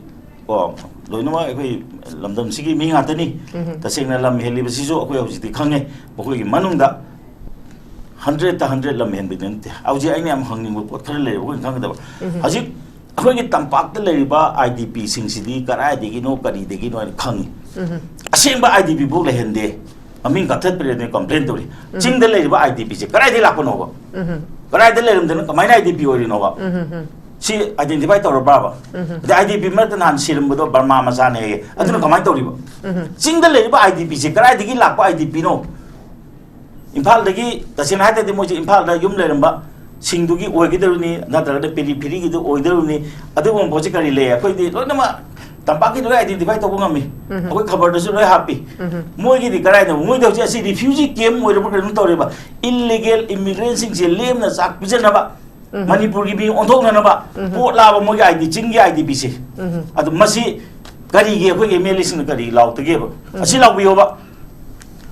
ꯀꯣ, ꯂꯣꯏꯅꯃꯛ ꯑꯩꯈꯣꯏ ꯂꯝꯗꯝꯁꯤꯒꯤ ꯃꯤ ꯉꯥꯛꯇꯅꯤ꯫ ꯇꯁꯦꯡꯅ ꯂꯝ ꯍꯦꯜꯂꯤꯕꯁꯤꯁꯨ ꯑꯩꯈꯣꯏ ꯍꯧꯖꯤꯛꯇꯤ ꯈꯪꯉꯦ꯫ ꯃꯈꯣꯏꯒꯤ ꯃꯅꯨꯡꯗ hundredꯇ hundred ꯂꯝ ꯍꯦꯟꯕꯗꯤ ꯅꯠꯇꯦ꯫ ꯍꯧꯖꯤꯛ ꯑꯩꯅ ꯌꯥꯝ ꯍꯪꯅꯤꯡꯕ ꯄꯣꯠ ꯈꯔ ꯂꯩꯔꯦ, ꯑꯩꯈꯣꯏꯅ ꯈꯪꯒꯗꯕ꯫ ꯍꯧꯖꯤꯛ ꯑꯩꯈꯣꯏꯒꯤ ꯇꯝꯄꯥꯛꯇ ꯂꯩꯔꯤꯕ IDPꯁꯤꯡꯁꯤꯗꯤ ꯀꯗꯥꯏꯗꯒꯤꯅꯣ, ꯀꯔꯤꯗꯒꯤꯅꯣ ꯍꯥꯏꯅ ꯈꯪꯉꯤ꯫ ꯑꯁꯦꯡꯕ IDP ꯐꯥꯎ ꯂꯩꯍꯟꯗꯦ, ꯃꯃꯤꯡ ꯀꯛꯊꯠꯄꯤꯔꯦ ꯑꯗꯨꯅ complain ꯇꯧꯔꯤ꯫ ꯆꯤꯡꯗ ꯂꯩꯔꯤꯕ IDPꯁꯦ ꯀꯗꯥꯏꯗꯒꯤ ꯂꯥꯛꯄꯅꯣꯕ? ꯀꯗꯥꯏꯗ ꯂꯩꯔꯝꯗꯅ ꯀꯃꯥꯏꯅ IDP ꯑꯣꯏꯔꯤꯅꯣꯕ? ꯁꯤ identify ꯇꯧꯔꯕ꯭ꯔꯥꯕ? ꯑꯗꯩ IDP ꯃꯔꯛꯇ ꯅꯍꯥꯟ ꯁꯤꯔꯝꯕꯗꯣ ꯕꯔꯃꯥ ꯃꯆꯥꯅꯦ ꯍꯥꯏꯌꯦ, ꯑꯗꯨꯅ ꯀꯃꯥꯏꯅ ꯇꯧꯔꯤꯕ? ꯆꯤꯡꯗ ꯂꯩꯔꯤꯕ IDPꯁꯦ ꯀꯗꯥꯏꯗꯒꯤ ꯂꯥꯛꯄ IDPꯅꯣ? ꯏꯝꯐꯥꯜꯗꯒꯤ, ꯇꯁꯦꯡꯅ ꯍꯥꯏꯔꯒꯗꯤ, ꯃꯣꯏꯁꯦ ꯏꯝꯐꯥꯜꯗ ꯌꯨꯝ ꯂꯩꯔꯝꯕ ꯁꯤꯡꯗꯨꯒꯤ ꯑꯣꯏꯒꯗꯧꯔꯤꯅꯤ, ꯅꯠꯇ꯭ꯔꯒꯅ peripheryꯒꯤꯗꯨ ꯑꯣꯏꯗꯧꯔꯤꯅꯤ꯫ ꯑꯗꯨꯒꯨꯝꯕ ꯄꯣꯠꯁꯤ ꯀꯔꯤ ꯂꯩ? ꯑꯩꯈꯣꯏꯗꯤ ꯂꯣꯏꯅꯃꯛ ꯇꯝꯄꯥꯛꯀꯤ ꯂꯣꯏ identify ꯇꯧꯕ ꯉꯝꯃꯤ꯫ ꯑꯩꯈꯣꯏ ꯈꯕꯔꯗꯁꯨ ꯂꯣꯏ ꯍꯥꯞꯄꯤ꯫ ꯃꯣꯏꯒꯤꯗꯤ ꯀꯗꯥꯏꯗ? ꯃꯣꯏꯗꯤ ꯍꯧꯖꯤꯛ ꯑꯁꯤ refugee camp ꯑꯣꯏꯔꯕ ꯀꯩꯅꯣꯝ ꯇꯧꯔꯦꯕ꯫ Illegal immigrantꯁꯤꯡꯁꯦ ꯂꯦꯝꯅ ꯆꯥꯛ ꯄꯤꯖꯅꯕ, ꯃꯅꯤꯄꯨꯔꯒꯤ ꯃꯤ ꯑꯣꯟꯊꯣꯛꯅꯅꯕ ꯄꯣꯠ ꯂꯥꯕ ꯃꯣꯏꯒꯤ ID, ꯆꯤꯡꯒꯤ IDPꯁꯦ꯫ ꯑꯗꯨ ꯃꯁꯤ ꯀꯔꯤꯒꯤ ꯑꯩꯈꯣꯏꯒꯤ MLAꯁꯤꯡꯅ ꯀꯔꯤ ꯂꯥꯎꯗꯒꯦꯕ? ꯑꯁꯤ ꯂꯥꯎꯕꯤꯌꯣꯕ꯫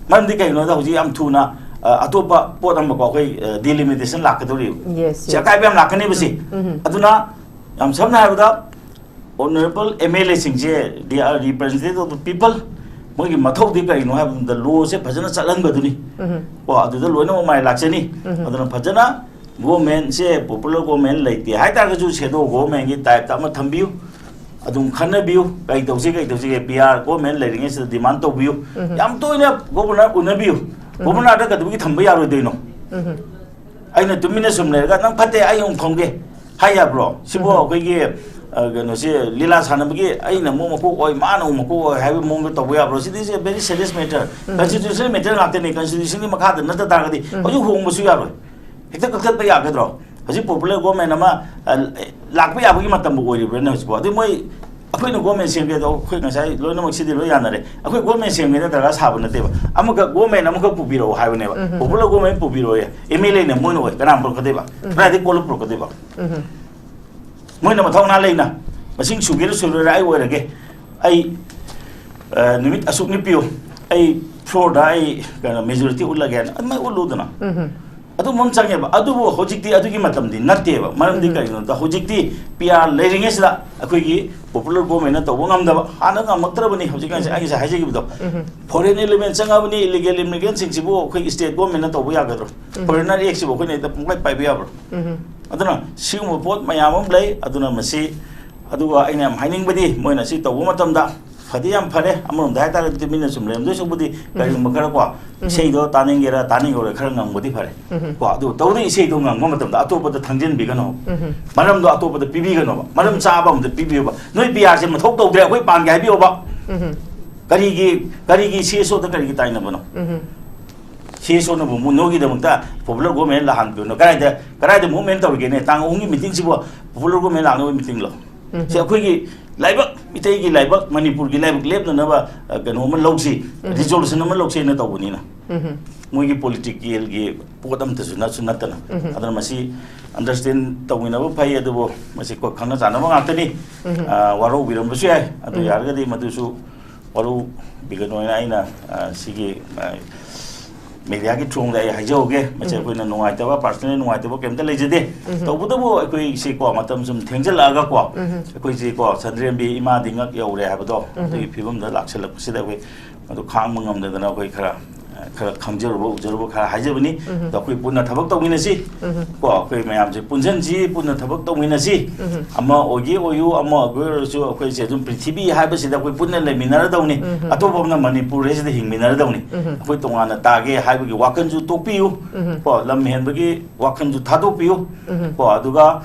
ꯃꯔꯝꯗꯤ ꯀꯩꯒꯤꯅꯣꯗ ꯍꯧꯖꯤꯛ ꯌꯥꯝ ꯊꯨꯅ, ꯑ, ꯑꯇꯣꯞꯄ ꯄꯣꯠ ꯑꯃꯀꯣ, ꯑꯩꯈꯣꯏ, ꯑ, delimitation ꯂꯥꯛꯀꯗꯧꯔꯤꯕ꯫ Yes, ꯁꯤ yes. ꯑꯀꯥꯏꯕ ꯌꯥꯝ ꯂꯥꯛꯀꯅꯦꯕ ꯁꯤ꯫ ꯑꯗꯨꯅ ꯌꯥꯝ ꯁꯝꯅ ꯍꯥꯏꯔꯕꯗ, honourable MLAꯁꯤꯡꯁꯦ, they are representative of the people꯫ ꯃꯣꯏꯒꯤ ꯃꯊꯧꯗꯤ ꯀꯔꯤꯅꯣ ꯍꯥꯏꯕ ꯃꯇꯝꯗ, lawꯁꯦ ꯐꯖꯅ ꯆꯠꯍꯟꯕꯗꯨꯅꯤ꯫ ꯀꯣ, ꯑꯗꯨꯗ ꯂꯣꯏꯅꯃꯛ ꯃꯥꯏ ꯂꯥꯛꯆꯅꯤ꯫ ꯑꯗꯨꯅ ꯐꯖꯅ governmentꯁꯦ popular government ꯂꯩꯇꯦ ꯍꯥꯏꯇꯥꯔꯒꯁꯨ, shadow governmentꯀꯤ typeꯇ ꯑꯃ ꯊꯝꯕꯤꯌꯨ꯫ ꯑꯗꯨꯝ ꯈꯟꯅꯕꯤꯌꯨ, ꯀꯩ ꯇꯧꯁꯤ, ꯀꯩ ꯇꯧꯁꯤꯒꯦ, PR government ꯂꯩꯔꯤꯉꯩꯁꯤꯗ demand ꯇꯧꯕꯤꯌꯨ꯫ ꯌꯥꯝ ꯇꯣꯏꯅ governor ꯎꯅꯕꯤꯌꯨ꯫ Governorꯗ ꯀꯩꯗꯧꯕꯒꯤ ꯊꯝꯕ ꯌꯥꯔꯣꯏꯗꯣꯏꯅꯣ? ꯑꯩꯅ ꯇꯨꯃꯤꯟꯅ ꯁꯨꯝ ꯂꯩꯔꯒ, "ꯅꯪ ꯐꯠꯇꯦ, ꯑꯩ ꯑꯃꯨꯛ ꯈꯣꯝꯒꯦ" ꯍꯥꯏ ꯌꯥꯕ꯭ꯔꯣ? ꯁꯤꯕꯨ ꯑꯩꯈꯣꯏꯒꯤ, ꯑ, ꯀꯩꯅꯣꯁꯦ, ꯂꯤꯂꯥ ꯁꯥꯟꯅꯕꯒꯤ ꯑꯩꯅ ꯑꯃꯨꯛ ꯃꯀꯣꯛ ꯑꯣꯏ, ꯃꯥꯅ ꯑꯃꯨꯛ ꯃꯀꯣꯛ ꯑꯣꯏ ꯍꯥꯏꯕꯒꯤ ꯃꯑꯣꯡꯗ ꯇꯧꯕ ꯌꯥꯕ꯭ꯔꯣ? ꯁꯤꯗꯤ is a very serious matter꯫ Constitutional matter ꯉꯥꯛꯇꯅꯤ꯫ Constitutionꯒꯤ ꯃꯈꯥꯗ ꯅꯠꯇ ꯇꯥꯔꯒꯗꯤ ꯍꯧꯖꯤꯛ ꯍꯣꯡꯕꯁꯨ ꯌꯥꯔꯣꯏ꯫ ꯍꯦꯛꯇ ꯀꯛꯊꯠꯄ ꯌꯥꯒꯗ꯭ꯔꯣ? ꯍꯧꯖꯤꯛ popular government ꯑꯃ, ꯑ, ꯂꯥꯛꯄ ꯌꯥꯕꯒꯤ ꯃꯇꯝꯕꯨ ꯑꯣꯏꯔꯤꯕ꯭ꯔꯥꯅꯦ ꯍꯧꯖꯤꯛꯄꯨ? ꯑꯗꯨ ꯃꯣꯏ ꯑꯩꯈꯣꯏꯅ ꯒꯣꯔꯃꯦꯟ ꯁꯦꯝꯒꯦ ꯑꯗꯣ ꯑꯩꯈꯣꯏ ꯉꯁꯥꯏ ꯂꯣꯏꯅꯃꯛ ꯁꯤꯗꯤ ꯂꯣꯏ ꯌꯥꯅꯔꯦ꯫ ꯑꯩꯈꯣꯏ ꯒꯣꯔꯃꯦꯟ ꯁꯦꯝꯒꯦꯅ ꯗꯔꯀꯥꯔ ꯁꯥꯕ ꯅꯠꯇꯦꯕ꯫ ꯑꯃꯈꯛ ꯒꯣꯔꯃꯦꯟ ꯑꯃꯈꯛ ꯄꯨꯕꯤꯔꯛꯑꯣ ꯍꯥꯏꯕꯅꯦꯕ꯫ ꯎꯝ꯫ ꯄꯣꯄꯨꯂꯔ ꯒꯣꯔꯃꯦꯟ ꯄꯨꯕꯤꯔꯛꯑꯣꯌꯦ꯫ ꯑꯦꯝ ꯑꯦꯜ ꯑꯦꯅ ꯃꯣꯏꯅ ꯑꯣꯏ ꯀꯅꯥ ꯄꯨꯔꯛꯀꯗꯣꯏꯕ? ꯎꯝ꯫ ꯀꯗꯥꯏꯗꯒꯤ ꯀꯣꯜꯂ ꯄꯨꯔꯛꯀꯗꯣꯏꯕ? ꯎꯝ꯫ ꯃꯣꯏꯅ ꯃꯊꯧꯅꯥ ꯂꯩꯅ ꯃꯁꯤꯡ ꯁꯨꯒꯦꯔꯥ ꯁꯨꯔꯣꯏꯔꯥ ꯑꯩ ꯑꯣꯏꯔꯒꯦ꯫ ꯑꯩ ꯑ, ꯅꯨꯃꯤꯠ ꯑꯁꯨꯛꯅꯤ ꯄꯤꯌꯨ꯫ ꯑꯩ ꯐ꯭ꯂꯣꯔꯗ ꯑꯩ ꯀꯩꯅꯣ ꯃꯦꯖꯣꯔꯤꯇꯤ ꯎꯠꯂꯒꯦꯅ ꯑꯗꯨꯃꯥꯏꯅ ꯎꯠꯂꯨꯗꯅ꯫ ꯎꯝ꯫ ꯑꯗꯨꯝꯕ ꯑꯃ ꯆꯪꯉꯦꯕ꯫ ꯑꯗꯨꯕꯨ ꯍꯧꯖꯤꯛꯇꯤ ꯑꯗꯨꯒꯤ ꯃꯇꯝꯗꯤ ꯅꯠꯇꯦꯕ꯫ ꯃꯔꯝꯗꯤ ꯎꯝ꯫ ꯀꯔꯤꯒꯤꯅꯣꯗ ꯍꯧꯖꯤꯛꯇꯤ ꯄꯤ ꯑꯥꯔ ꯂꯩꯔꯤꯉꯩꯁꯤꯗ ꯑꯩꯈꯣꯏꯒꯤ ꯄꯣꯄꯨꯂꯔ ꯒꯣꯔꯃꯦꯟꯅ ꯇꯧꯕ ꯉꯝꯗꯕ ꯍꯥꯟꯅ ꯉꯝꯃꯛꯇ꯭ꯔꯕꯅꯤ꯫ ꯍꯧꯖꯤꯛꯀꯥꯟꯁꯦ ꯎꯝ꯫ ꯑꯩ ꯉꯁꯥꯏ ꯍꯥꯏꯖꯈꯤꯕꯗꯣ ꯎꯝ꯫ ꯐꯣꯔꯦꯟ ꯏꯂꯤꯃꯦꯟ ꯆꯪꯉꯛꯑꯕꯅꯤ꯫ ꯏꯂꯤꯒꯦꯜ ꯏꯃꯤꯒ꯭ꯔꯦꯟꯁꯤꯡꯁꯤꯕꯨ ꯑꯩꯈꯣꯏ ꯁ꯭ꯇꯦꯠ ꯒꯣꯔꯃꯦꯟꯅ ꯇꯧꯕ ꯌꯥꯒꯗ꯭ꯔꯣ? ꯎꯝ꯫ ꯐꯣꯔꯦꯅꯔ ꯑꯦꯛꯁꯤꯕꯨ ꯑꯩꯈꯣꯏꯅ ꯍꯦꯛꯇ ꯄꯨꯡꯄꯥꯏ ꯄꯥꯏꯕ ꯌꯥꯕ꯭ꯔꯣ? ꯎꯝ꯫ ꯑꯗꯨꯅ ꯁꯤꯒꯨꯝꯕ ꯄꯣꯠ ꯃꯌꯥꯝ ꯑꯃ ꯂꯩ꯫ ꯑꯗꯨꯅ ꯃꯁꯤ ꯑꯗꯨꯒ ꯑꯩꯅ ꯌꯥꯝ ꯍꯥꯏꯅꯤꯡꯕꯗꯤ ꯃꯣꯏꯅ ꯁꯤ ꯇꯧꯕ ꯃꯇꯝꯗ ꯐꯗꯤ ꯌꯥꯝ ꯐꯔꯦ꯫ ꯑꯃꯔꯣꯝꯗ ꯍꯥꯏꯇꯥꯔꯒꯗꯤ ꯃꯤꯅ ꯁꯨꯝ ꯂꯩꯔꯝꯗꯣꯏ ꯁꯔꯨꯛꯄꯨꯗꯤ ꯀꯔꯤꯒꯨꯝꯕ ꯈꯔ ꯀꯣ ꯎꯝ꯫ ꯏꯁꯩꯗꯣ ꯇꯥꯅꯤꯡꯒꯦꯔꯥ ꯇꯥꯅꯤꯡꯉꯣꯏꯔꯥ ꯈꯔ ꯉꯪꯕꯗꯤ ꯐꯔꯦ꯫ ꯎꯝ꯫ ꯀꯣ ꯑꯗꯨ ꯇꯧꯗꯣꯏ ꯏꯁꯩꯗꯣ ꯉꯪꯕ ꯃꯇꯝꯗ ꯑꯇꯣꯞꯄꯗ ꯊꯥꯡꯖꯤꯟꯕꯤꯒꯅꯣ꯫ ꯎꯝ꯫ ꯃꯔꯝꯗꯣ ꯑꯇꯣꯞꯄꯗ ꯄꯤꯕꯤꯒꯅꯣꯕ꯫ ꯃꯔꯝ ꯆꯥꯕ ꯑꯃꯗ ꯄꯤꯕꯤꯌꯨꯕ꯫ ꯅꯣꯏ ꯄꯤ ꯑꯥꯔꯁꯦ ꯃꯊꯧ ꯇꯧꯗ꯭ꯔꯦ ꯑꯩꯈꯣꯏ ꯄꯥꯟꯒꯦ ꯍꯥꯏꯕꯤꯌꯣꯕ꯫ ꯎꯝ꯫ ꯀꯔꯤꯒꯤ ꯀꯔꯤꯒꯤ ꯁꯤ ꯑꯦꯁ ꯑꯣꯗ ꯀꯔꯤꯒꯤ ꯇꯥꯏꯅꯕꯅꯣ? ꯎꯝ꯫ ꯁꯤ ꯑꯦꯁ ꯑꯣꯅꯕꯨ ꯃꯨ-, ꯅꯣꯏꯒꯤꯗꯃꯛꯇ ꯄꯣꯄꯨꯂꯔ ꯒꯣꯔꯃꯦꯟ ꯂꯥꯛꯍꯟꯕꯤꯌꯨꯅꯣ? ꯀꯗꯥꯏꯗ ꯀꯗꯥꯏꯗ ꯃꯨꯞꯃꯦꯟ ꯇꯧꯔꯤꯒꯦꯅꯦ? ꯇꯥꯡ ꯑꯍꯨꯝꯒꯤ ꯃꯤꯇꯤꯡꯁꯤꯕꯨ ꯄꯣꯄꯨꯂꯔ ꯒꯣꯔꯃꯦꯟ ꯂꯥꯛꯅꯕ ꯃꯤꯇꯤꯡꯂꯣ? ꯎꯝ꯫ ꯁꯤ ꯑꯩꯈꯣꯏꯒꯤ ꯂꯥꯏꯕꯛ, ꯃꯤꯇꯩꯒꯤ ꯂꯥꯏꯕꯛ, ꯃꯅꯤꯄꯨꯔꯒꯤ ꯂꯥꯏꯕꯛ ꯂꯦꯞꯅꯅꯕ, ꯑ, ꯀꯩꯅꯣ ꯑꯃ ꯂꯧꯁꯤ, ꯎꯝ꯫ ꯔꯤꯖꯣꯂꯨꯁꯟ ꯑꯃ ꯂꯧꯁꯦꯅ ꯇꯧꯕꯅꯤꯅ꯫ ꯎꯝ꯫ ꯃꯣꯏꯒꯤ ꯄꯣꯂꯤꯇꯤꯀꯦꯜꯒꯤ ꯄꯣꯠ ꯑꯝꯇꯁꯨ ꯅꯠꯁꯨ ꯅꯠꯇꯅ꯫ ꯎꯝ꯫ ꯑꯗꯨꯅ ꯃꯁꯤ ꯑꯟꯗꯔꯁ꯭ꯇꯦꯟ ꯇꯧꯃꯤꯟꯅꯕ ꯐꯩ, ꯑꯗꯨꯕꯨ ꯃꯁꯤ ꯀꯣ-, ꯈꯪꯅ ꯆꯥꯟꯅꯕ ꯉꯥꯛꯇꯅꯤ꯫ ꯎꯝ꯫ ꯑ, ꯋꯥꯔꯧꯕꯤꯔꯝꯕꯁꯨ ꯌꯥꯏ꯫ ꯑꯗꯨ ꯎꯝ꯫ ꯌꯥꯔꯒꯗꯤ ꯃꯗꯨꯁꯨ ꯋꯥꯔꯧꯕꯤꯒꯅꯣ ꯍꯥꯏꯅ ꯑꯩꯅ, ꯑ, ꯁꯤꯒꯤ, ꯑ, ꯃꯦꯗꯤꯌꯥꯒꯤ ꯊ꯭ꯔꯨꯗ ꯑꯩ ꯍꯥꯏꯖꯍꯧꯒꯦ꯫ ꯃꯁꯤ ꯎꯝ꯫ ꯑꯩꯈꯣꯏꯅ ꯅꯨꯡꯉꯥꯏꯇꯕ, ꯄꯥꯔꯁꯅꯦꯜ ꯅꯨꯡꯉꯥꯏꯇꯕ ꯀꯩꯝꯇ ꯂꯩꯖꯗꯦ꯫ ꯎꯝ꯫ ꯇꯧꯕꯇꯕꯨ ꯑꯩꯈꯣꯏꯁꯤ ꯀꯣ ꯃꯇꯝ ꯁꯨꯝ ꯊꯦꯡꯖꯤꯜꯂꯛꯑꯒ ꯀꯣ ꯎꯝ꯫ ꯑꯩꯈꯣꯏꯁꯤ ꯀꯣ ꯁꯟꯗ꯭ꯔꯦꯝꯕꯤ ꯏꯃꯥꯗꯤ ꯉꯛ ꯌꯧꯔꯦ ꯍꯥꯏꯕꯗꯣ ꯎꯝ꯫ ꯑꯗꯨꯒꯤ ꯐꯤꯕꯝꯗ ꯂꯥꯛꯁꯜꯂꯛꯄꯁꯤꯗ ꯑꯩꯈꯣꯏ ꯃꯗꯨ ꯈꯥꯡꯕ ꯉꯝꯗꯗꯅ ꯑꯩꯈꯣꯏ ꯈꯔ, ꯑ, ꯈꯔ ꯈꯪꯖꯔꯨꯕ ꯎꯖꯔꯨꯕ ꯈꯔ ꯍꯥꯏꯖꯕꯅꯤ꯫ ꯎꯝ꯫ ꯑꯗꯣ ꯑꯩꯈꯣꯏ ꯄꯨꯟꯅ ꯊꯕꯛ ꯇꯧꯃꯤꯟꯅꯁꯤ꯫ ꯎꯝ꯫ ꯀꯣ ꯑꯩꯈꯣꯏ ꯃꯌꯥꯝꯁꯦ ꯄꯨꯟꯁꯤꯟꯁꯤ, ꯄꯨꯟꯅ ꯊꯕꯛ ꯇꯧꯃꯤꯟꯅꯁꯤ꯫ ꯎꯝ꯫ ꯑꯃ ꯑꯣꯏꯒꯦ ꯑꯣꯏꯌꯨ, ꯑꯃ ꯑꯣꯏꯒꯦ ꯑꯣꯏꯔꯁꯨ ꯑꯩꯈꯣꯏꯁꯦ ꯑꯗꯨꯝ ꯄ꯭ꯔꯤꯊꯤꯕꯤ ꯍꯥꯏꯕꯁꯤꯗ ꯑꯩꯈꯣꯏ ꯄꯨꯟꯅ ꯂꯩꯃꯤꯟꯅꯔꯗꯧꯅꯤ꯫ ꯎꯝ꯫ ꯑꯇꯣꯞꯄ ꯑꯃꯅ ꯃꯅꯤꯄꯨꯔ ꯍꯥꯏꯁꯤꯗ ꯍꯤꯡꯃꯤꯟꯅꯔꯗꯧꯅꯤ꯫ ꯎꯝ꯫ ꯑꯩꯈꯣꯏ ꯇꯣꯉꯥꯟꯅ ꯇꯥꯒꯦ ꯍꯥꯏꯕꯒꯤ ꯋꯥꯈꯜꯁꯨ ꯇꯣꯛꯄꯤꯌꯨ꯫ ꯎꯝ꯫ ꯀꯣ ꯂꯝ ꯍꯦꯟꯕꯒꯤ ꯋꯥꯈꯜꯁꯨ ꯊꯥꯗꯣꯛꯄꯤꯌꯨ꯫ ꯎꯝ꯫ ꯀꯣ ꯑꯗꯨꯒ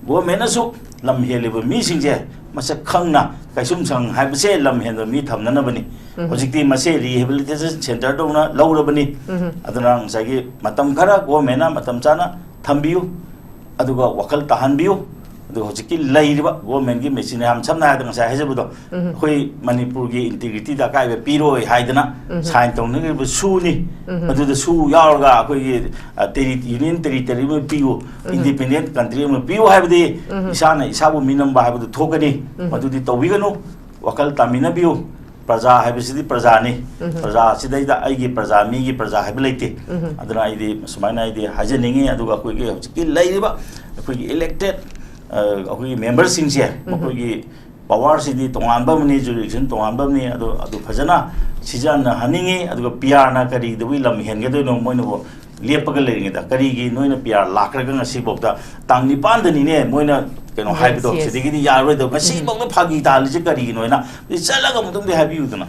ꯒꯣꯔꯃꯦꯟꯅꯁꯨ ꯂꯝ ꯍꯦꯜꯂꯤꯕ ꯃꯤꯁꯤꯡꯁꯦ ꯃꯁꯛ ꯈꯪꯅ ꯀꯩꯁꯨꯝꯁꯪ ꯍꯥꯏꯕꯁꯦ ꯂꯝ ꯍꯦꯟꯕ ꯃꯤ ꯊꯝꯅꯅꯕꯅꯤ꯫ ꯎꯝ꯫ ꯍꯧꯖꯤꯛꯇꯤ ꯃꯁꯦ ꯔꯤꯍꯦꯕꯤꯂꯤꯇꯦꯁꯟ ꯁꯦꯟꯇꯔꯗꯧꯅ ꯂꯧꯔꯕꯅꯤ꯫ ꯎꯝ꯫ ꯑꯗꯨꯅ ꯉꯁꯥꯏꯒꯤ ꯃꯇꯝ ꯈꯔ ꯒꯣꯔꯃꯦꯟꯅ ꯃꯇꯝ ꯆꯥꯅ ꯊꯝꯕꯤꯌꯨ, ꯑꯗꯨꯒ ꯋꯥꯈꯜ ꯇꯥꯍꯟꯕꯤꯌꯨ꯫ ꯑꯗꯨꯒ ꯍꯧꯖꯤꯛꯀꯤ ꯂꯩꯔꯤꯕ ꯒꯣꯔꯃꯦꯟꯒꯤ ꯃꯦꯆꯤꯟ, ꯌꯥꯝ ꯁꯝꯅ ꯍꯥꯏꯔꯕꯗ ꯉꯁꯥꯏ ꯍꯥꯏꯖꯕꯗꯣ, ꯑꯩꯈꯣꯏ ꯃꯅꯤꯄꯨꯔꯒꯤ ꯏꯟꯇꯤꯒ꯭ꯔꯤꯇꯤꯗ ꯑꯀꯥꯏꯕ ꯄꯤꯔꯣꯏ ꯍꯥꯏꯗꯅ ꯁꯥꯏꯟ ꯇꯧꯅꯈ꯭ꯔꯤꯕ ꯁꯨꯅꯤ꯫ ꯃꯗꯨꯗ ꯁꯨ ꯌꯥꯎꯔꯒ ꯑꯩꯈꯣꯏꯒꯤ, ꯑ, ꯇꯦꯔꯤ-, ꯌꯨꯅꯤꯌꯟ ꯇꯦꯔꯤꯇꯣꯔꯤ ꯑꯃ ꯄꯤꯌꯨ, ꯏꯟꯗꯤꯄꯦꯟꯗꯦꯟ ꯀꯟꯇ꯭ꯔꯤ ꯑꯃ ꯄꯤꯌꯨ ꯍꯥꯏꯕꯗꯤ ꯏꯁꯥꯅ ꯏꯁꯥꯕꯨ ꯃꯤꯅꯝꯕ ꯍꯥꯏꯕꯗꯨ ꯊꯣꯛꯀꯅꯤ꯫ ꯃꯗꯨꯗꯤ ꯇꯧꯕꯤꯒꯅꯨ꯫ ꯋꯥꯈꯜ ꯇꯥꯃꯤꯟꯅꯕꯤꯌꯨ꯫ ꯄ꯭ꯔꯖꯥ ꯍꯥꯏꯕꯁꯤꯗꯤ ꯄ꯭ꯔꯖꯥꯅꯤ꯫ ꯄ꯭ꯔꯖꯥ ꯑꯁꯤꯗꯩꯗ ꯑꯩꯒꯤ ꯄ꯭ꯔꯖꯥ, ꯃꯤꯒꯤ ꯄ꯭ꯔꯖꯥ ꯍꯥꯏꯕ ꯂꯩꯇꯦ꯫ ꯑꯗꯨꯅ ꯑꯩꯗꯤ ꯁꯨꯃꯥꯏꯅ ꯑꯩꯗꯤ ꯍꯥꯏꯖꯅꯤꯡꯉꯤ꯫ ꯑꯗꯨꯒ ꯑꯩꯈꯣꯏꯒꯤ ꯍꯧꯖꯤꯛꯀꯤ ꯂꯩꯔꯤꯕ ꯑꯩꯈꯣꯏꯒꯤ ꯏꯂꯦꯛꯇꯦꯠ, ꯑ, ꯑꯩꯈꯣꯏꯒꯤ ꯃꯦꯝꯕꯔꯁꯤꯡꯁꯦ, ꯃꯈꯣꯏꯒꯤ ꯄꯋꯥꯔꯁꯤꯗꯤ ꯇꯣꯉꯥꯟꯕ ꯑꯃꯅꯤ, ꯖꯨꯔꯤꯗꯤꯛꯁꯟ ꯇꯣꯉꯥꯟꯕ ꯑꯃꯅꯤ꯫ ꯑꯗꯣ ꯑꯗꯨ ꯐꯖꯅ ꯁꯤꯖꯤꯟꯅꯍꯟꯅꯤꯡꯉꯤ꯫ ꯑꯗꯨꯒ ꯄꯤ ꯑꯥꯔꯅ ꯀꯔꯤꯗꯕꯨ ꯂꯝ ꯍꯦꯟꯒꯗꯣꯏꯅꯣ? ꯃꯣꯏꯅꯕꯨ ꯂꯦꯞꯄꯒ ꯂꯩꯔꯤꯉꯩꯗ ꯀꯔꯤꯒꯤ ꯅꯣꯏꯅ ꯄꯤ ꯑꯥꯔ ꯂꯥꯛꯈ꯭ꯔꯒ ꯉꯁꯤꯐꯥꯎꯗ ꯇꯥꯡ ꯅꯤꯄꯥꯟꯗꯅꯤꯅꯦ ꯃꯣꯏꯅ ꯀꯩꯅꯣ ꯍꯥꯏꯕꯗꯣ? ꯁꯤꯗꯒꯤꯗꯤ ꯌꯥꯔꯔꯣꯏꯗꯕ, ꯉꯁꯤꯐꯥꯎꯗ ꯐꯥꯒꯤ ꯇꯥꯍꯜꯂꯤꯁꯦ ꯀꯔꯤꯒꯤꯅꯣ ꯍꯥꯏꯅ ꯆꯠꯂꯒ ꯑꯃꯨꯛꯇꯪꯗꯤ ꯍꯥꯏꯕꯤꯌꯨꯗꯅ꯫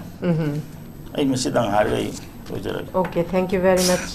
ꯑꯩ ꯃꯁꯤꯗꯪ ꯍꯥꯏꯔꯒ ꯑꯩ ꯂꯣꯏꯖꯔꯒꯦ꯫ Okay, thank you very much.